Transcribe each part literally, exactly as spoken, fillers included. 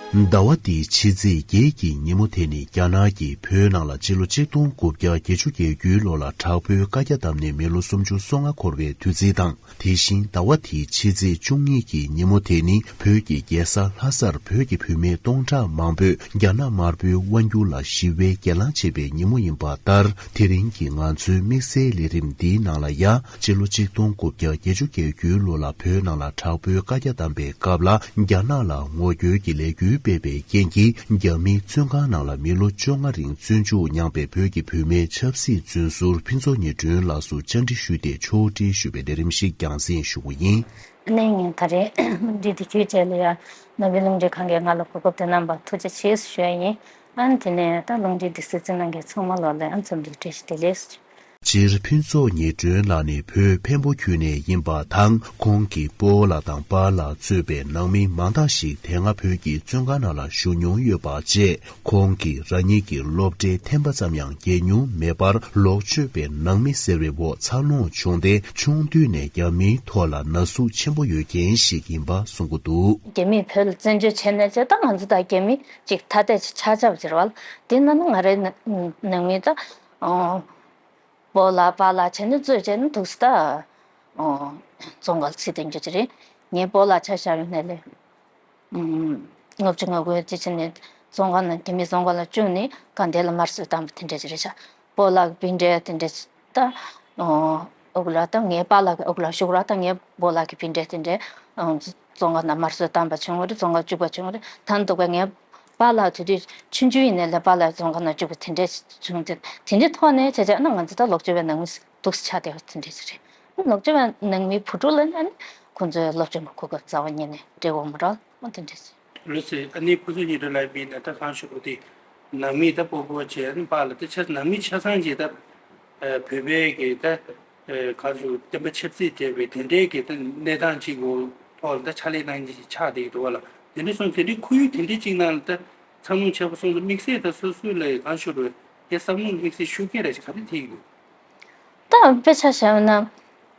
ཟླ་བ་འདིའི་ཕྱི་ཚེས་བརྒྱད་ཀྱི་ཉིན་མོ་དེ་ནི་རྒྱ་ནག་གིས་བོད་ནང་ལ་སྤྱི་ལོ་ཆིག་སྟོང་དགུ་བརྒྱ་བརྒྱད་ཅུ་གྱ་དགུའི་ལོ་ལ་དྲག་པོའི་བཀའ་རྒྱ་བཏབ་ནས་མི་ལོ་སུམ་ཅུ་སོ་ལྔ་འཁོར་བའི་དུས་ཚིགས་དང་། དེ་བཞིན་ཟླ་བ་དེའི་ཕྱི་ཚེས་བཅུ་གཉིས་ཀྱི་ཉིན་མོ་དེ་ནི་བོད་ཀྱི་རྒྱལ་ས་ལྷ་སར་བོད་ཀྱི་བུད་མེད་སྟོང་ཕྲག་མང་པོས་རྒྱ་ནག་དམར་པོའི་དབང་སྒྱུར་ལ་ཞི་བའི་སྒེར་ལངས་བྱེད་པའི་ཉིན་མོ་ཡིན་པ་ལྟར། དེ་རིང་གི་ང་ཚོའི་དམིགས་བསལ་ལས་རིམ་འདིའི་ནང་ལ་ཡང་། སྤྱི་ལོ་ཆིག་སྟོང་དགུ་བརྒྱ་བརྒྱད་ཅུ་གྱ་དགུའི་ལོ་ལ་བོད་ནང་ལ་དྲག་པོའི་བཀའ་རྒྱ་བཏང་པའི་སྐབས་ལ། རྒྱ་ནག་ལ་ངོ་རྒོལ་གྱི་ལས་འགུལ་སྤེལ་བའི་རྐྱེན་གྱིས། རྒྱ་མིའི་བཙོན་ཁང་ནང་ལ་མི་ལོ་བཅོ་ལྔ་རིང་བཙོན་འཇུག་མྱངས་པའི་བོད་ཀྱི་བུད་མེད་ཆབ་སྲིད་བཙོན་ཟུར་ཕུན་ཚོགས་ཉི་སྒྲོན་ལགས་སུ་བཅར་འདྲི་ཞུས་ཏེ་ཕྱོགས་སྒྲིག་ཞུས་པའི་ལས་རིམ་ཞིག་རྒྱང་སྲིང་ཞུ་གི་ཡིན། ཨ་ནི་ངས་ད་རེས་འདི་དེ་གྱོད་བྱས་ལ་ཡ་ནོར་བུ་རླུང་འཕྲིན་ཁང་གིས་ང་ལ་གོ་སྐབས་དེ་གནང་བར་ཐུགས་རྗེ་ཆེ་ཞུ་ཡ་ཡིན། ཨ་ནི་དེ་ནས་ད་རླུང་འཕྲིན་འདི་གསན་གནང་མཁན་ཚང་མ་ལོག་ལ་ཨ་འཚམས་འདྲི་བཀྲ་ཤིས་བདེ་ལེགས། སྤྱིར་ཕུན་ཚོགས་ཉི་སྒྲོན་ལགས་ནི་བོད་འཕན་པོ་ཁུལ་ནས་ཡིན་པ་དང་། ཁོང་གི་སྤོ་བོ་ལགས་དང་པཱ་ལགས་གཙོས་པའི་ནང་མི་མང་དག་ཞིག་དེ་སྔ་བོད་ཀྱི་བཙོན་ཁང་ནང་ལ་བཞུགས་མྱོང་ཡོད་པ་བཅས། ཁོང་གིས་རང་ཉིད་ཀྱི་སློབ་གྲྭའི་ཐེམ་པ་ཙམ་ཡང་བརྒལ་མྱོང་མེད་པར། ལོག་སྤྱོད་པའི་ནང་མི་ཟེར་བའི་འོག་འཚར་ལོངས་བྱུང་སྟེ། ཆུང་དུས་ནས་རྒྱ་མིའི་ཐོག་ལ་ན་ཟུག་ཆེན་པོ་ཡོད་མཁན་ཞིག་ཡིན་པ་གསུང་གི་འདུག། རྒྱ་མིས་བོད་ལ་བཙན་བྱོལ་བྱས་ནས་བྱས་ད་ང་ཚོ་དང་རྒྱ་མི་གཅིག་ཐ་དད་ཅིག་ཆགས་ཆགས་ཟེར་བ་ལ། དེ་ན་ནི་ང་རའི་ནང་མི་ད་སྤོ་ལགས་པཱ་ལགས་བྱས་ནས་གཙོས་བྱས་ནས་འདུག་སེ་ད་རྫོང་ཁ་ལ་ཚུད་བསྡད་རྒྱུ་ཅིག་རེད། ངའི་སྤོ་ལགས་ཆ་བཞག་ཡོད་ནས་ལས། ལྔ་བཅུ་ང་དགུ་དེ་བྱས་ནས་རྫོང་ཁ་ནང་རྒྱ་མིའི་རྫོང་ཁ་ལ་བཅུག་ནས་དགའ་ལྡན་ལ་དམར་གསོད་བཏང་བ་དེ་འདྲ་ཅིག་རེད་ཤག། སྤོ་ལགས་ཀྱི་སྤུན་ཀྲས་དེ་འདྲ་ད་ཨོ་ལ་ད་ངའི་པཱ་ལགས་ཀྱི་ཨོ་ལ་ཤུག་ར་ད་ངའི་སྤོ་ལགས་ཀྱི་སྤུན་ཀྲས་དེ་འདྲ་རྫོང་ཁ་ནང་དམར་གསོད་བཏང་བ་བྱུང་བ་རེད། རྫོང་ཁ་བཅུག་པ་བྱུང་བ་རེད། ད་འདུག་པ་ངའི་པཱ་ལགས་དེ་དུས་ཆུང་ཆུང་ཡིན་ནའི་ལས་པཱ་ལགས་རྫོང་ཁ་ནང་བཅུག་པ་དེ་འདྲ་བྱུང་སྟེ། དེ་འདྲའི་ཐོག་ནས་བྱས་བྱས་ན་ང་ཚོ་ད་ལོག་སྤྱོད་པའི་ནང་མི་འདུག་སེ་ཆགས་བསྡད་པ་དེ་འདྲ་ཞིག་རེད། ལོག་སྤྱོད་པའི་ནང་མི་བུ་ཕྲུག་ལ་ནི་ཁོང་ཚོའི་སློབ་སྦྱོང་གི་གོ་སྐབས་རྩ་བ་ཉིད་ནས་སྤྲད་དགོས་མ་རེད་པ་དེ་འདྲ་ཞིག། ལགས་སེ། ཨ་ནི་ཕུན་ཚོགས་ཉི་སྒྲོན་ལགས་མིན་ན་ད་གང་ཞུ་དགོས་དེ། ནང་མི་ད་སྤོ་བོ་བྱས་ཨ་ནི་པཱ་ལགས་ད་ཆ་ནང་མི་ཆ་ཚང་གིས་ད་བོད་པའི་གི་ད་གང་ཞུ་བསྟན་པ་ཆབ་སྲིད་བྱས་པའི་དེ་འདྲའི་གི་ད་གནས་སྟངས་ཅིག་གི་ཐོག་ལ་ད་ཕྱག་ལས་གནང་མཁན་ཅིག་ཆགས་བསྡད་ཀྱི་འདུག་པ་ལགས། དེ་འདྲ་སོང་དེ་འདྲའི་ཁོར་ཡུག་དེ་འདྲའི་ཅིག་ནང་ལ་ད་འཚར་ལོངས་བྱས་པ་སོང་ཙང་དམིགས་བསལ་ད་སོ་སོ་ལ་གང་ཞུ་དགོས་ཡ་བསམ་བློ་དམིགས་བསལ་ཤུགས་རྐྱེན་རེ་ཞིག་ག་རེ་ཐེབས་ཀྱི་འདུག། ད་དཔེ་ཆ་བཞག་ན།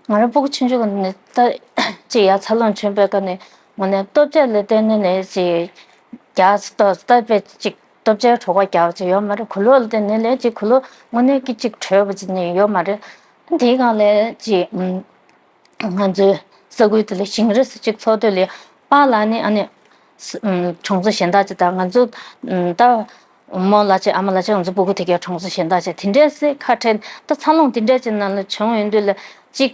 ང་རང་སྤུ་གུ་ཆུང་ཆུང་ནས་ད་ཅིག་ཡར་འཚར་ལོངས་བྱུང་བའི་སྐབས་ནས་དངོས་གནས་ལྟོ་ཆས་ལ་བརྟེན་ནས་ནས་ཅིག་རྒྱག་ཏོ་ད་དཔེ་ཅིག་ལྟོ་ཆས་གྲོད་ཁོག་རྒྱག་པ་ཅིག་ཡོད་མ་རེད། གོས་ལོག་ལ་བརྟེན་ནས་ལས་ཅིག་གོས་ལོག་དངོས་གནས་ཀྱི་ཅིག་དྲོས་པ་ཅིག་ནས་ཡོད་མ་རེད། དེའི་སྒང་ལས་ཅིག་ང་ཚོའི་ས་ཁུལ་དེ་ལ་ཞིང་རས་ཅིག་འཚོ་དུས་ལ་པཱ་ལགས་ནི་ཨ་ནི་གྲོང་ཚོ་གཞན་དག་ཅིག་དང་ང་ཚོ་ད། རྨོ་ལགས་བཅས་ཨ་མ་ལགས་བཅས་ང་ཚོ་སྤུ་གུ་དེ་གའི་གྲོང་ཚོ་གཞན་དག་བཅས་དེ་འདྲས་སེ་ཁ་བྲལ་ད་འཚར་ལོངས་དེ་འདྲས་ཅིག་ནང་ལ་བྱུང་ཡོང་དུས་ལ་ཅིག་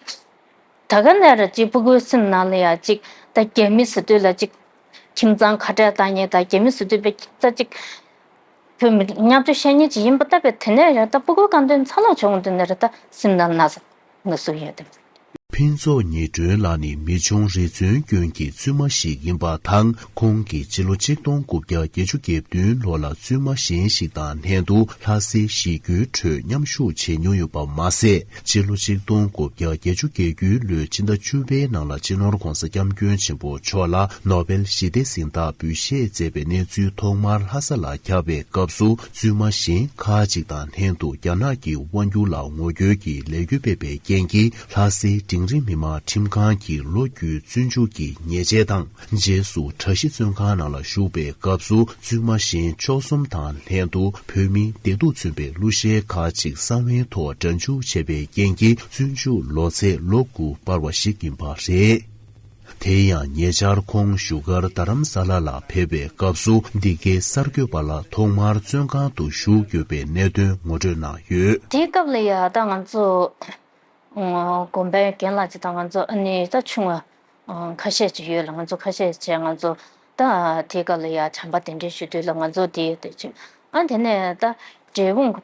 ད་ག་ནས་ར་ཅིག་སྤུ་གུའི་སེམས་ནང་ལ་ཡ་ཅིག་ད་རྒྱ་མི་ཟེར་དུས་ལ་ཅིག་ཁྱིམ་ཚང་ཁ་བྲལ་བཏང་མཁན་དང་རྒྱ་མི་ཟེར་དུས་པའི་ད་ཅིག་བོད་མི་བརྙས་བཅོས་བཤད་མཁན་ཅིག་ཡིན་པ་ལྟ་བུའི་དེ་ནས་ར་ད་སྤུ་གུའི་སྒང་དུ་འཚར་ལོངས་བྱུང་དུས་ནས་ར་ད་སེམས་ནང་ན་ཟུག་ན་ཟུག་ཡོད་དེ། ཕུན་ཚོགས་ཉི་སྒྲོན་ལགས་ནི་མི་ཆུང་རི་ཚོན་ཀུན་གྱི་བཙུན་མ་ཞིག་ཡིན་པ་དང་། ཁོང་གིས་སྤྱི་ལོ་ཆིག་སྟོང་དགུ་བརྒྱ་བརྒྱད་ཅུ་གྱ་བདུན་ལོ་ལ་བཙུན་མ་གཞན་ཞིག་དང་ལྷན་དུ་ལྷ་སའི་གཞིས་རྒྱུད་ཁྲོད་མཉམ་ཞུགས་བྱེད་མྱོང་ཡོད་པ་མ་ཟད། སྤྱི་ལོ་ཆིག་སྟོང་དགུ་བརྒྱ་བརྒྱད་ཅུ་གྱ་དགུའི་ལོའི་ཕྱི་ཟླ་བཅུ་པའི་ནང་ལ་སྤྱི་ནོར་༧གོང་ས་༧སྐྱབས་མགོན་ཆེན་པོ་མཆོག་ལ་ནོ་བེལ་ཞི་བདེ་གཟེངས་རྟགས་འབུལ་བཞེས་མཛད་པའི་གནས་ཚུལ་ཐོག་མར་ལྷ་ས་ལ་ཁྱབ་པའི་སྐབས་སུ། བཙུན་མ་གཞན་ཁག་ཅིག་དང་ལྷན་དུ་རྒྱ་ནག་གི་དབང་སྒྱུར་ལ་ངོ་རྒོལ་གྱི་ལས་འགུལ་སྤེལ་བའི་རྐྱེན་གྱིས། ལྷ་སའི་འབྲིང་རིམ་མི་དམངས་ཁྲིམས་ཁང་གི་ལོ་རྒྱུས་བཙོན་འཇུག་གི་ཉེས་ཆད་དང་། རྗེས་སུ་གྲྭ་བཞི་བཙོན་ཁང་ནང་ལ་བཞུགས་པའི་སྐབས་སུ། བཙུན་མ་གཞན་བཅུ་གསུམ་དང་ལྷན་དུ་བོད་མིའི་བདེ་སྡུག་མཚོན་པའི་གླུ་གཞས་ཁག་ཅིག་གསང་བའི་ཐོག་སྒྲ་འཇུག་བྱས་པའི་རྐྱེན་གྱིས། བཙོན་འཇུག་ལོ་ཚད་ལོ་དགུ་འབར་བ་ཞིག་ཡིན་པ་རེད། དེ་ཡང་ཉེ་ཆར་ཁོང་བཞུགས་སྒར་རྡ་རམ་ས་ལ་ལ་ཕེབས་པའི་སྐབས་སུ། འདི་གའི་གསར་འགོད་པ་ལ་ཐོག་མར་བཙོན་ཁང་དུ་བཞུགས་ཡོད་པའི་གནད་དོན་ངོ་སྤྲོད་གནང་ཡོད། དེའི་སྐབས་ལ་ཡ་ད་ང་ཚོ་དགོན་པའི་རྒན་ལགས་ཅིག་དང་ང་ཚོ་ཨ་ནི་ད་ཆུང་བ་ཁ་ཤས་ཅིག་ཡོད་ལ། ང་ཚོ་ཁ་ཤས་ཅིག་ང་ཚོ་ད་དེའི་སྐབས་ལ་ཡ་བྱམས་པ་གདན་འདྲེན་ཞུ་དུས་ལ་ང་ཚོ་དེ་དེ་ཅིག་ཨ་དེ་ནས་ད་འབྲས་སྤུངས་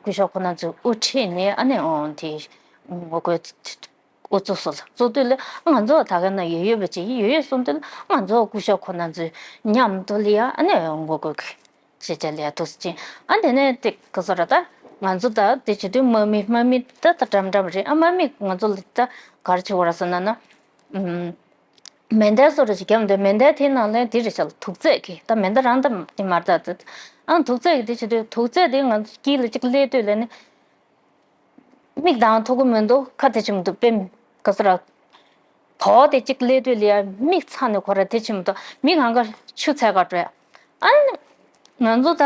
སྐུ་ཞབས་ཁོ་ན་ཚོས་དབུ་ཁྲིད་ནས་ཨ་ནི་དེ་ངོ་རྒོལ། འགོ་བཙུགས་སོང་ལ། བཙུགས་དུས་ལ་ང་ཚོ་ད་ག་ན་ཡོད་ཡོད་པ་ཅིག་ཡོད་ཡོད་གསུངས་དུས་ལ་ང་ཚོ་སྐུ་ཞབས་ཁོ་ན་ཚོའི་མཉམ་དུ་ལ་ཡ་ཨ་ནི་ངོ་རྒོལ་གྱི་བྱེད་བྱ་ལ་ཡ་ཐུགས་སུ་ཅིང་ཨ་དེ་ནས་དེ་ག་ཚོད་ར་ད་ང་ཚོ་ད་དེ་བྱེད་དུས་དམག་མི་དམག་མི་ད་ད་འགྲམ་འགྲམ་རེད། ཨ་དམག་མི་ང་ཚོ་ལ་ད་ག་རེ་བྱེད་དགོས་ར་ཟེར་ན་ན་ཨུམ། མེ་མདའ་བཟོ་འདྲ་ཞིག་བརྒྱབ་འདུག་མེ་མདའ་དེའི་ནང་ལ་དེ་རེད་ཤག་ལ་དུག་རྫས་ཀྱི་ད་མེ་མདའ་རང་ད་དེ་མ་རེད་ད། ཨ་དུག་རྫས་ཀྱི་དེ་བྱེད་དུས་དུག་རྫས་དེ་ང་ཚོ་དཀྱིལ་ལ་ཅིག་སླེབས་དུས་ལ་ནི། མིག་གདངས་ཐུབ་ཀྱི་མི་འདུག་ཁ་དེ་བྱེད་མི་འདུག་དཔེ་ག་ཚོད་ར། གོ་དེ་གཅིག་སླེབས་དུས་ལ་ཡ་མིག་ཚ་ནས་ཁོ་ར་དེ་བྱེད་མི་འདུག་མིག་གང་ག་ཆུ་ཚད་ག་འགྲོ་ཡ། ཨ་ནི་ང་ཚོ་ད་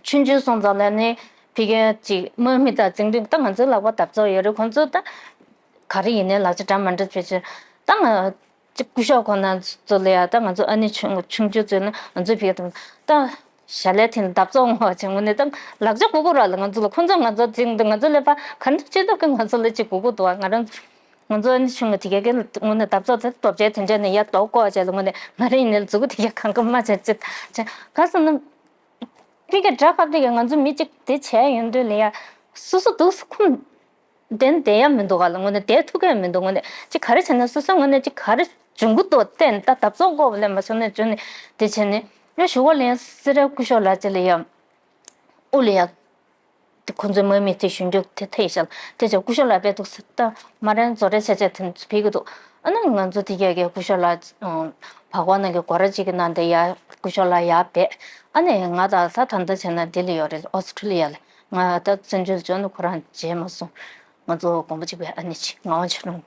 ཆུང་ཆུང་སོང་ཙང་ལ་ནི་ཕ་གིར་ཅིག་དམག་མི་དང་འཛིང་དོན་ད་ང་ཚོའི་ལག་པ་འཐབ་རྩོད་ཡོད་རེད། ཁོང་ཚོ་ད་ག་རེ་ཡིན་ནའི་ལག་ཆ་འདྲ་མ་འདྲ་བྱེད་ཅིག་ད་ང་ཅིག་སྐུ་ཞབས་ཁོང་རྣམ་ཚོ་ལ་ཡ་ད་ང་ཚོ་ཨ་ནེ་ཆུང་ཆུང་ཆུང་ཚོས་ནི་ང་ཚོའི་ཕ་གིར་ད་ཞལ་ལས་དེ་ནི་འཐབ་རྩོད་ངོ་བྱེད་ངོ་ནས་ད་ལག་ཆ་དགོས་དགོས་ར་ལ་ང་ཚོ་ལ་ཁོང་ཚོས་ང་ཚོ་འཛིང་དུ་ང་ཚོ་ལས་ཕ་ག་འདྲ་བྱེད་ཐུབ་ཀི་ང་ཚོ་ལ་ཅིག་དགོས་དགོས་འདུག་ང་རང་ང་ཚོ་ཨ་ནེ་ཆུང་ངུ་དེ་ག་གི་ངོ་ནས་འཐབ་རྩོད་དེ་སྟོབས་ཆེ་དེ་འདྲ་ནས་ཡ་ལྟོགས་གོ་བྱས་ལ་ངོ་ནས་ང་རེ་ཡིན་ནའི་མཛུ་གུ་དེ་ག་གང་གི་མ་བྱས་ཅི་བྱས་ག་ཟེར་ན། མི་གི་དགྲ་ཁ་བདེ་གི་ང་ཚོ་མི་གཅིག་དེ་བྱས་ཡོང་དུས་ལ་ཡ་སོ་སོ་འདུག་སེ་ཁུམ་བསྡད་བསྡད་ཡ་མི་འདུག་ག་ལ་ངོ་ནས་བསྡད་ཐུབ་ཀྱི་མི་འདུག་ངོ་ནས་ཅི་ག་རེ་བྱས་ན་སོ་སོའི་ངོ་ནས་ཅི་ག་རེ་འབྱུང་གི་འདུག་བལྟས་ནས་ད་འཐབ་རྩོད་འགོག་པ་ལས་མ་བྱུང་ནས་བྱུང་ནས་དེ་བྱས་ནས་ཡ་ཞུ་བ་ལ་ཡ་སེ་རའི་སྐུ་ཞབས་ལགས་ཅི་ལ་ཡ་དབུ་ལ་ཡ། དེ་ཁོང་ཚོའི་དམག་མི་དེ་ཞུ་འཇུག་དེ་ཐེ་ཤལ་དེ་ཚོ་སྐུ་ཞབས་ལ་ཕེབས་འདུག་ཟེར་ད་མ་རན་བཟོ་གྲྭའི་ཆ་ཆ་དེ་ཚོ་ཕེབས་ཀྱི་འདུག་ཨ་ནི་ང་ཚོ་དེ་གས་ཀྱི་སྐུ་ཞབས་ལ་བག་བག་ནང་གི་སྒོ་ར་གཅིག་གི་ནང་དེ་ཡ་སྐུ་ཞབས་ལ་ཡ་བསྡད་ཨ་ནི་ང་དང་ད་ད་ལྟ་བྱས་ན་ལྡི་ལི་ཡོད་རེད། ཨོ་སི་ཁྲུ་ལི་ཡ་ལ་ང་ད་བཙན་བྱོལ་ལ་འབྱོར་ནས་ཁོ་རང་མཇལ་མ་སོང་། ང་ཚོ་དགོན་པ་གཅིག་པའི་ཨ་ནེ་ཆེ་ངག་དབང་ཆོས་སྒྲོན་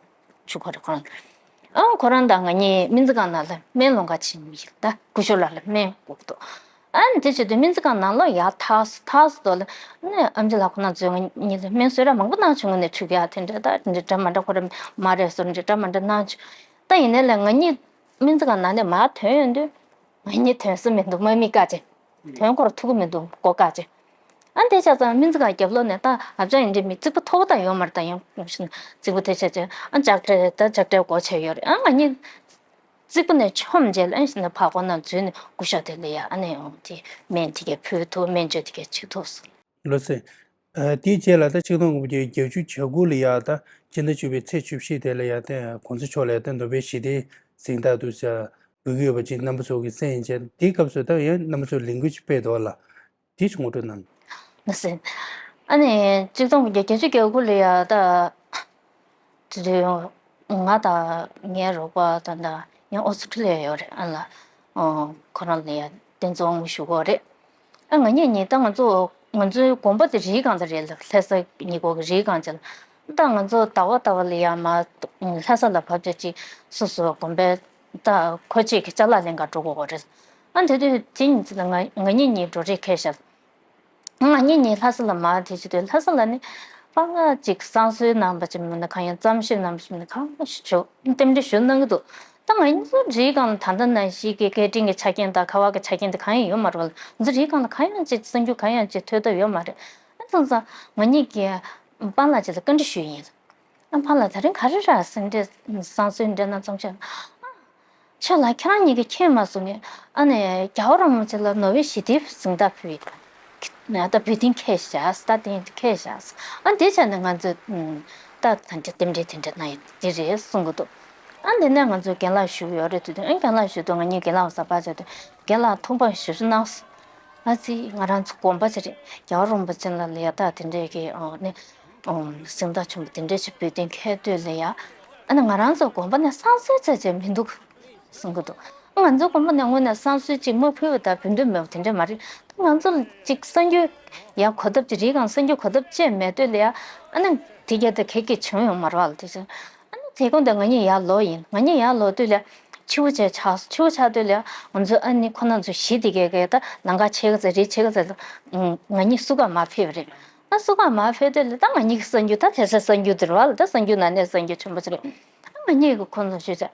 ཆུ་ཁོ་རེ་ཁོ་རང་། ཨང་ཁོ་རང་དང་ང་གཉིས་སྨན་རྩིས་ཁང་ནང་ལ་སྨན་སློང་ག་ཕྱིན་མི་ཡིན་ད་སྐུ་ཞབས་ལགས་ལ་སྨན་དགོས་འདུག་ཨ་ནི་དེ་བྱེད་དུས་སྨན་རྩིས་ཁང་ནང་ལོགས་ཡར་ཐག་སོ་ཐག་སོ་དོ་ལ་ནི་ཨེམ་ཆི་ལགས་ཁོ་ན་ཚོས་ང་གཉིས་ལ་སྨན་གསོལ་རས་མང་པོ་གནང་བྱུང་། ངོ་ནས་ཆུ་རྐྱལ་དེ་འདྲ་ད་དེ་འདྲ་འདྲ་མ་འདྲ་ཁོ་ར་མ་རེད་སོ་འདྲ་འདྲ་མ་འདྲ་གནང་བྱུང་། ད་ཡིན་ནའི་ལས་ང་གཉིས་སྨན་རྩིས་ཁང་ནང་ནས་མར་ཐོན་ཡོང་དུས་ང་གཉིས་ཐོན་ས་མི་འདུག་དམག་མི་བཀག་ཅིང་། དོན་སྐོར་ཐུག་གི་མི་འདུག་སྒོ་བཀག་ཅིང་། ཨ་འདི་ཆ་ཚང་སྨན་རྩིས་ཁང་རྒྱབ་ལོགས་ནས་ད་ཨ་ཅག་ཡིན་འདྲ་མི་རྩིག་པ་མཐོ་པོ་ད་ཡོད་མ་རེད། ད་ཡང་རྩིག་པ་དེ་ཆ་ཆ་ཨ་ལྕགས་ཁྲ་ད་ལྕགས་ཁྲའི་སྒོ་ཕྱེ་ཡོད་རེད། ཨ་ང་གཉིས་རྩིག་པ་ནས་མཆོངས་རྗེས་ལ་ཨ་ཞིག་ནས་ཕར་སྒོ་ནང་འཛུལ་ནས་སྐུ་ཞབས་དེ་ལ་ཡ་ཨ་ནི་ཡང་དེ་སྨན་དེ་གས་ཕུལ་ཐུབ་སྨན་བཅོས་དེ་གས་བྱེད་ཐུབ་སོང་། ལགས་སེ། ཨ་དེའི་རྗེས་ལ་ད་ཆིག་སྟོང་དགུ་བརྒྱ་བརྒྱད་ཅུ་གྱ་དགུ་ལ་ཡ་ད་སྤྱི་ཟླ་བཅུ་པའི་ཚེས་བཅུ་བཞི་དེ་ལ་ཡ་ད་གོང་ས་མཆོག་ལ་ད་ནོ་བེལ་ཞི་བདེའི་གཟེངས་རྟགས་དུ་ས་འབུལ་གྱི་ཡོད་པ་ཅིག་རྣམ་པ་ཚོ་གིས་གསན་ཡིན་ཅེས་དེའི་སྐབས་སུ་ད་ཡང་རྣམ་པ་ཚོས་ལས་འགུལ་ཅིག་སྤེལ་འདུག་ལ། དེ་ཅིག་ངོ་སྤྲོད་གནང་། ལགས་སེ། ཨ་ནི་ཆིག་སྟོང་དགུ་བརྒྱ་བརྒྱད་ཅུ་གྱ་དགུ་ལ་ཡ་ད། དེ་དུས་ང་དང་ངའི་རོགས་པ་དང་ད་ཡང་ཨོ་སི་ཁྲུ་ལི་ཡ་ཡོད་རེད། ཨ་ལ་ཨོ་ཁོ་རང་ལ་ཡ་རྟེན་གཙོ་དབང་ཞུ་གི་ཡོད་རེད། ཨ་ང་གཉིས་གཉིས་ད་ང་ཚོ་ང་ཚོའི་དགོན་པ་དེ་རིའི་སྒང་དུ་རེད་ལ། ལྷ་ས་ཉེ་འཁོར་གྱི་རིའི་སྒང་ཅིག་ལ། ད་ང་ཚོ་ཟླ་བ་ཟླ་བ་ལ་ཡ་མར་ལྷ་ས་ལ་བབས་བྱས་ཅིག་སོ་སོའི་དགོན་པའི་ད་འཁོར་གཅིག་གི་ཅ་ལག་ལེན་ག་འགྲོ་དགོས་རེད། ཨ་དེ་དུས་དེ་ཉིན་ཅིག་ལ་ང་ང་གཉིས་གཉིས་འགྲོ་རེས་ཁེལ་ཤག་ང་གཉིས་གཉིས་ལྷ་ས་ལ་མར་དེ་བྱེད་དུས་ལྷ་ས་ལ་ནི་པ་ལགས་ཅིག་བསང་གསོལ་གནང་བ་ཅིག་མིན་ན་གང་ཡང་རྩམ་ཞིབ་གནང་བ་ཅིག་མིན་ན་གང་ཞིག་ཞུ་རྟེན་འབྲེལ་ཞུ་གནང་གི་འདུག་ད་ང་ཚོ་རིའི་སྒང་ལ་ད་ལྟ་ནང་བཞིན་གྱི་སྐད་འཕྲིན་གྱི་ཆ་རྐྱེན་དང་ཁ་པར་གྱི་ཆ་རྐྱེན་དེ་གང་ཡང་ཡོད་མ་རེད་པ་ལ། ང་ཚོ་རིའི་སྒང་ལ་གང་ཡང་ཅིག་གསར་འགྱུར་གང་ཡང་ཅིག་ཐོས་ཐབས་ཡོད་མ་རེད། ཨ་ཙང་ཙང་ང་གཉིས་ཀྱིས་པ་ལགས་ཅིག་ལ་བཀའ་འདྲི་ཞུས་ཡིན། ཨ་པ་ལགས་ད་རིང་ག་རེ་ར་ཟེར་འདྲ་བསང་གསོལ་འདྲ་ན་ཙམ་ཆེ། ཁྱོད་ལ་ཁྱེད་རང་གཉིས་ཀྱིས་མཁྱེན་མ་སོང་ངས། ཨ་ནི་རྒྱལ་བ་རིན་པོ་ཆེ་ལ་ནོ་བེལ་ཞི་བདེའི་གཟེངས་རྟགས་ཕུལ་ཡོད། ད་བོད་དོན་ཁེལ་བཞག་ད་དེ་ཁེལ་བཞག་ཨ་འདི་བྱས་ནས་ང་ཚོས་ད་ད་འདྲ་རྟེན་འབྲེལ་དེ་འདྲ་གནང་ཡོད་དེ་རེད་གསུང་གི་འདུག་ཨ་འདི་ནས་ང་ཚོས་རྒན་ལགས་ཞུ་གི་ཡོད་རེད་དུས་དུས་ཨ་རྒན་ལགས་ཞུ་དུས་ང་གཉིས་རྒན་ལགས་ས་པ་བྱས་དུས་རྒན་ལགས་ཐུགས་ཕམ་ཞེ་པོ་གནང་སོང་། ཨ་ཙི་ང་རང་ཚོ་དགོན་པ་ཅིག་རེད། རྒྱལ་བ་རིན་པོ་ཆེ་ལ་ལ་ཡ་ད་དེ་འདྲས་ཀྱི་ཨ་ནི་གཟེངས་རྟགས་ཆེན་པོ་དེ་འདྲས་ཅིག་བོད་དོན་ཁེལ་དུས་ལ་ཡ་ཨ་ནི་ང་རང་ཚོ་དགོན་པ་ནས་བསང་གསོལ་བྱས་བྱས་མི་འདུག་གསུང་གི་འདུག་ང་ཚོ་དགོན་པ་ནས་དངོས་གནས་བསང་གསོལ་ཅིག་མ་ཕུལ་བ་དང་བོད་འདོད་མེད་པ་དེ་འདྲ་མ་རེད། ད་ང་ཚོ་ལ་ཅིག་གསར་འགྱུར་ཡར་གོ་ཐབས་ཅིག་རིའི་སྒང་གསར་འགྱུར་གོ་ཐབས་ཅིག་མེད་དུས་ལ་ཡ་ཨ་ནི་དེ་ག་ད་གེ་གེ་བྱུང་ཡོང་མ་རེད་པ་ལ། དེ་བཞིན་ཨ་ནི་དེ་གོང་དུ་ང་གཉིས་ཡར་ལོག་ཡིན། ང་གཉིས་ཡར་ལོག་དུས་ལ་ཕྱི་པོ་ཅིག་ཆགས་སོང་། ཕྱི་པོ་ཆགས་དུས་ལ་ང་ཚོ་ཨ་ནི་ཁོ་ན་ཚོ་གཞིས་དེ་ག་ག་ད་ལམ་ཁ་ཕྱེད་ཀ་ཙམ་རེད། ཕྱེད་ཀ་ཙམ་ང་གཉིས་བསུ་ག་མར་ཕེབས་པ་རེད། ཨ་བསུ་ག་མར་ཕེབས་དུས་ལ་ད་ང་གཉིས་ཀྱི་གསར་འགྱུར་ད་དེ་ཚོ་གསར་འགྱུར་དེ་རེད་པ་ལ། ད་གསར་འགྱུར་ནང་ནས་གསར་འགྱུར་ཆེན་པོ་ཅིག་རེད། ཨ་ང་གཉིས་ཀྱིས་ཁོ་ཚོ་ཞུས་ཚེ།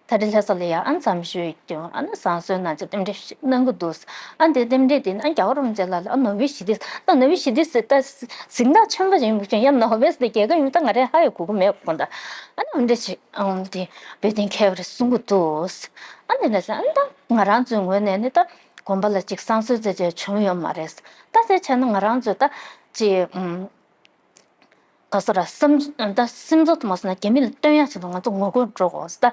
ད་རེས་ལྷ་ས་ལ་ཡ་ཨ་མཚམས་ཞུས་ཀྱང་ཨ་ནི་བསང་གསོལ་གནང་ཆེད་རྟེན་འབྲེལ་ཞིག་གནང་གི་འདུག་ཨ་འདི་རྟེན་འབྲེལ་དེ་ནི་ཨ་རྒྱལ་བ་རིན་པོ་ཆེ་ལ་ལ་ཨ་ནོ་བེལ་ཞི་བདེ་ད་ནོ་བེལ་ཞི་བདེ་ཟེར་ད་གཟེངས་རྟགས་ཆེན་པོ་ཞིག་ཡིན་པ་ཅན་ཡ་ནོ་བེལ་ཟེར་རྒྱལ་ཁབ་ཡིན་པ་ད་ང་རང་ཧ་ཡང་གོ་གི་མེད་གོ་ད། ཨ་ནི་འོ་འདྲ་ཞིག་ཨ་འདི་བོད་དོན་ཁེལ་བ་རེད་གསུང་གི་འདུག་ཨ་འདི་ནས་ཨ་ནི་ད་ང་རང་ཚོའི་ངོས་ནས་ནི་ད་དགོན་པ་ལ་ཅིག་བསང་གསོལ་ཟེར་བྱས་བྱུང་ཡོད་མ་རེད། ད་དེ་བྱས་ན་ང་རང་ཚོས་ད་ཅིག་ཨུམ། ག་ས་ར་སེམས་ད་སེམས་ཚོར་དུ་མ་སོང་ན་རྒྱ་མི་ལ་སྟོན་ཡག་ཆེད་དུ་ང་ཚོ་ངོ་རྒོལ་འགྲོ་དགོས་ད།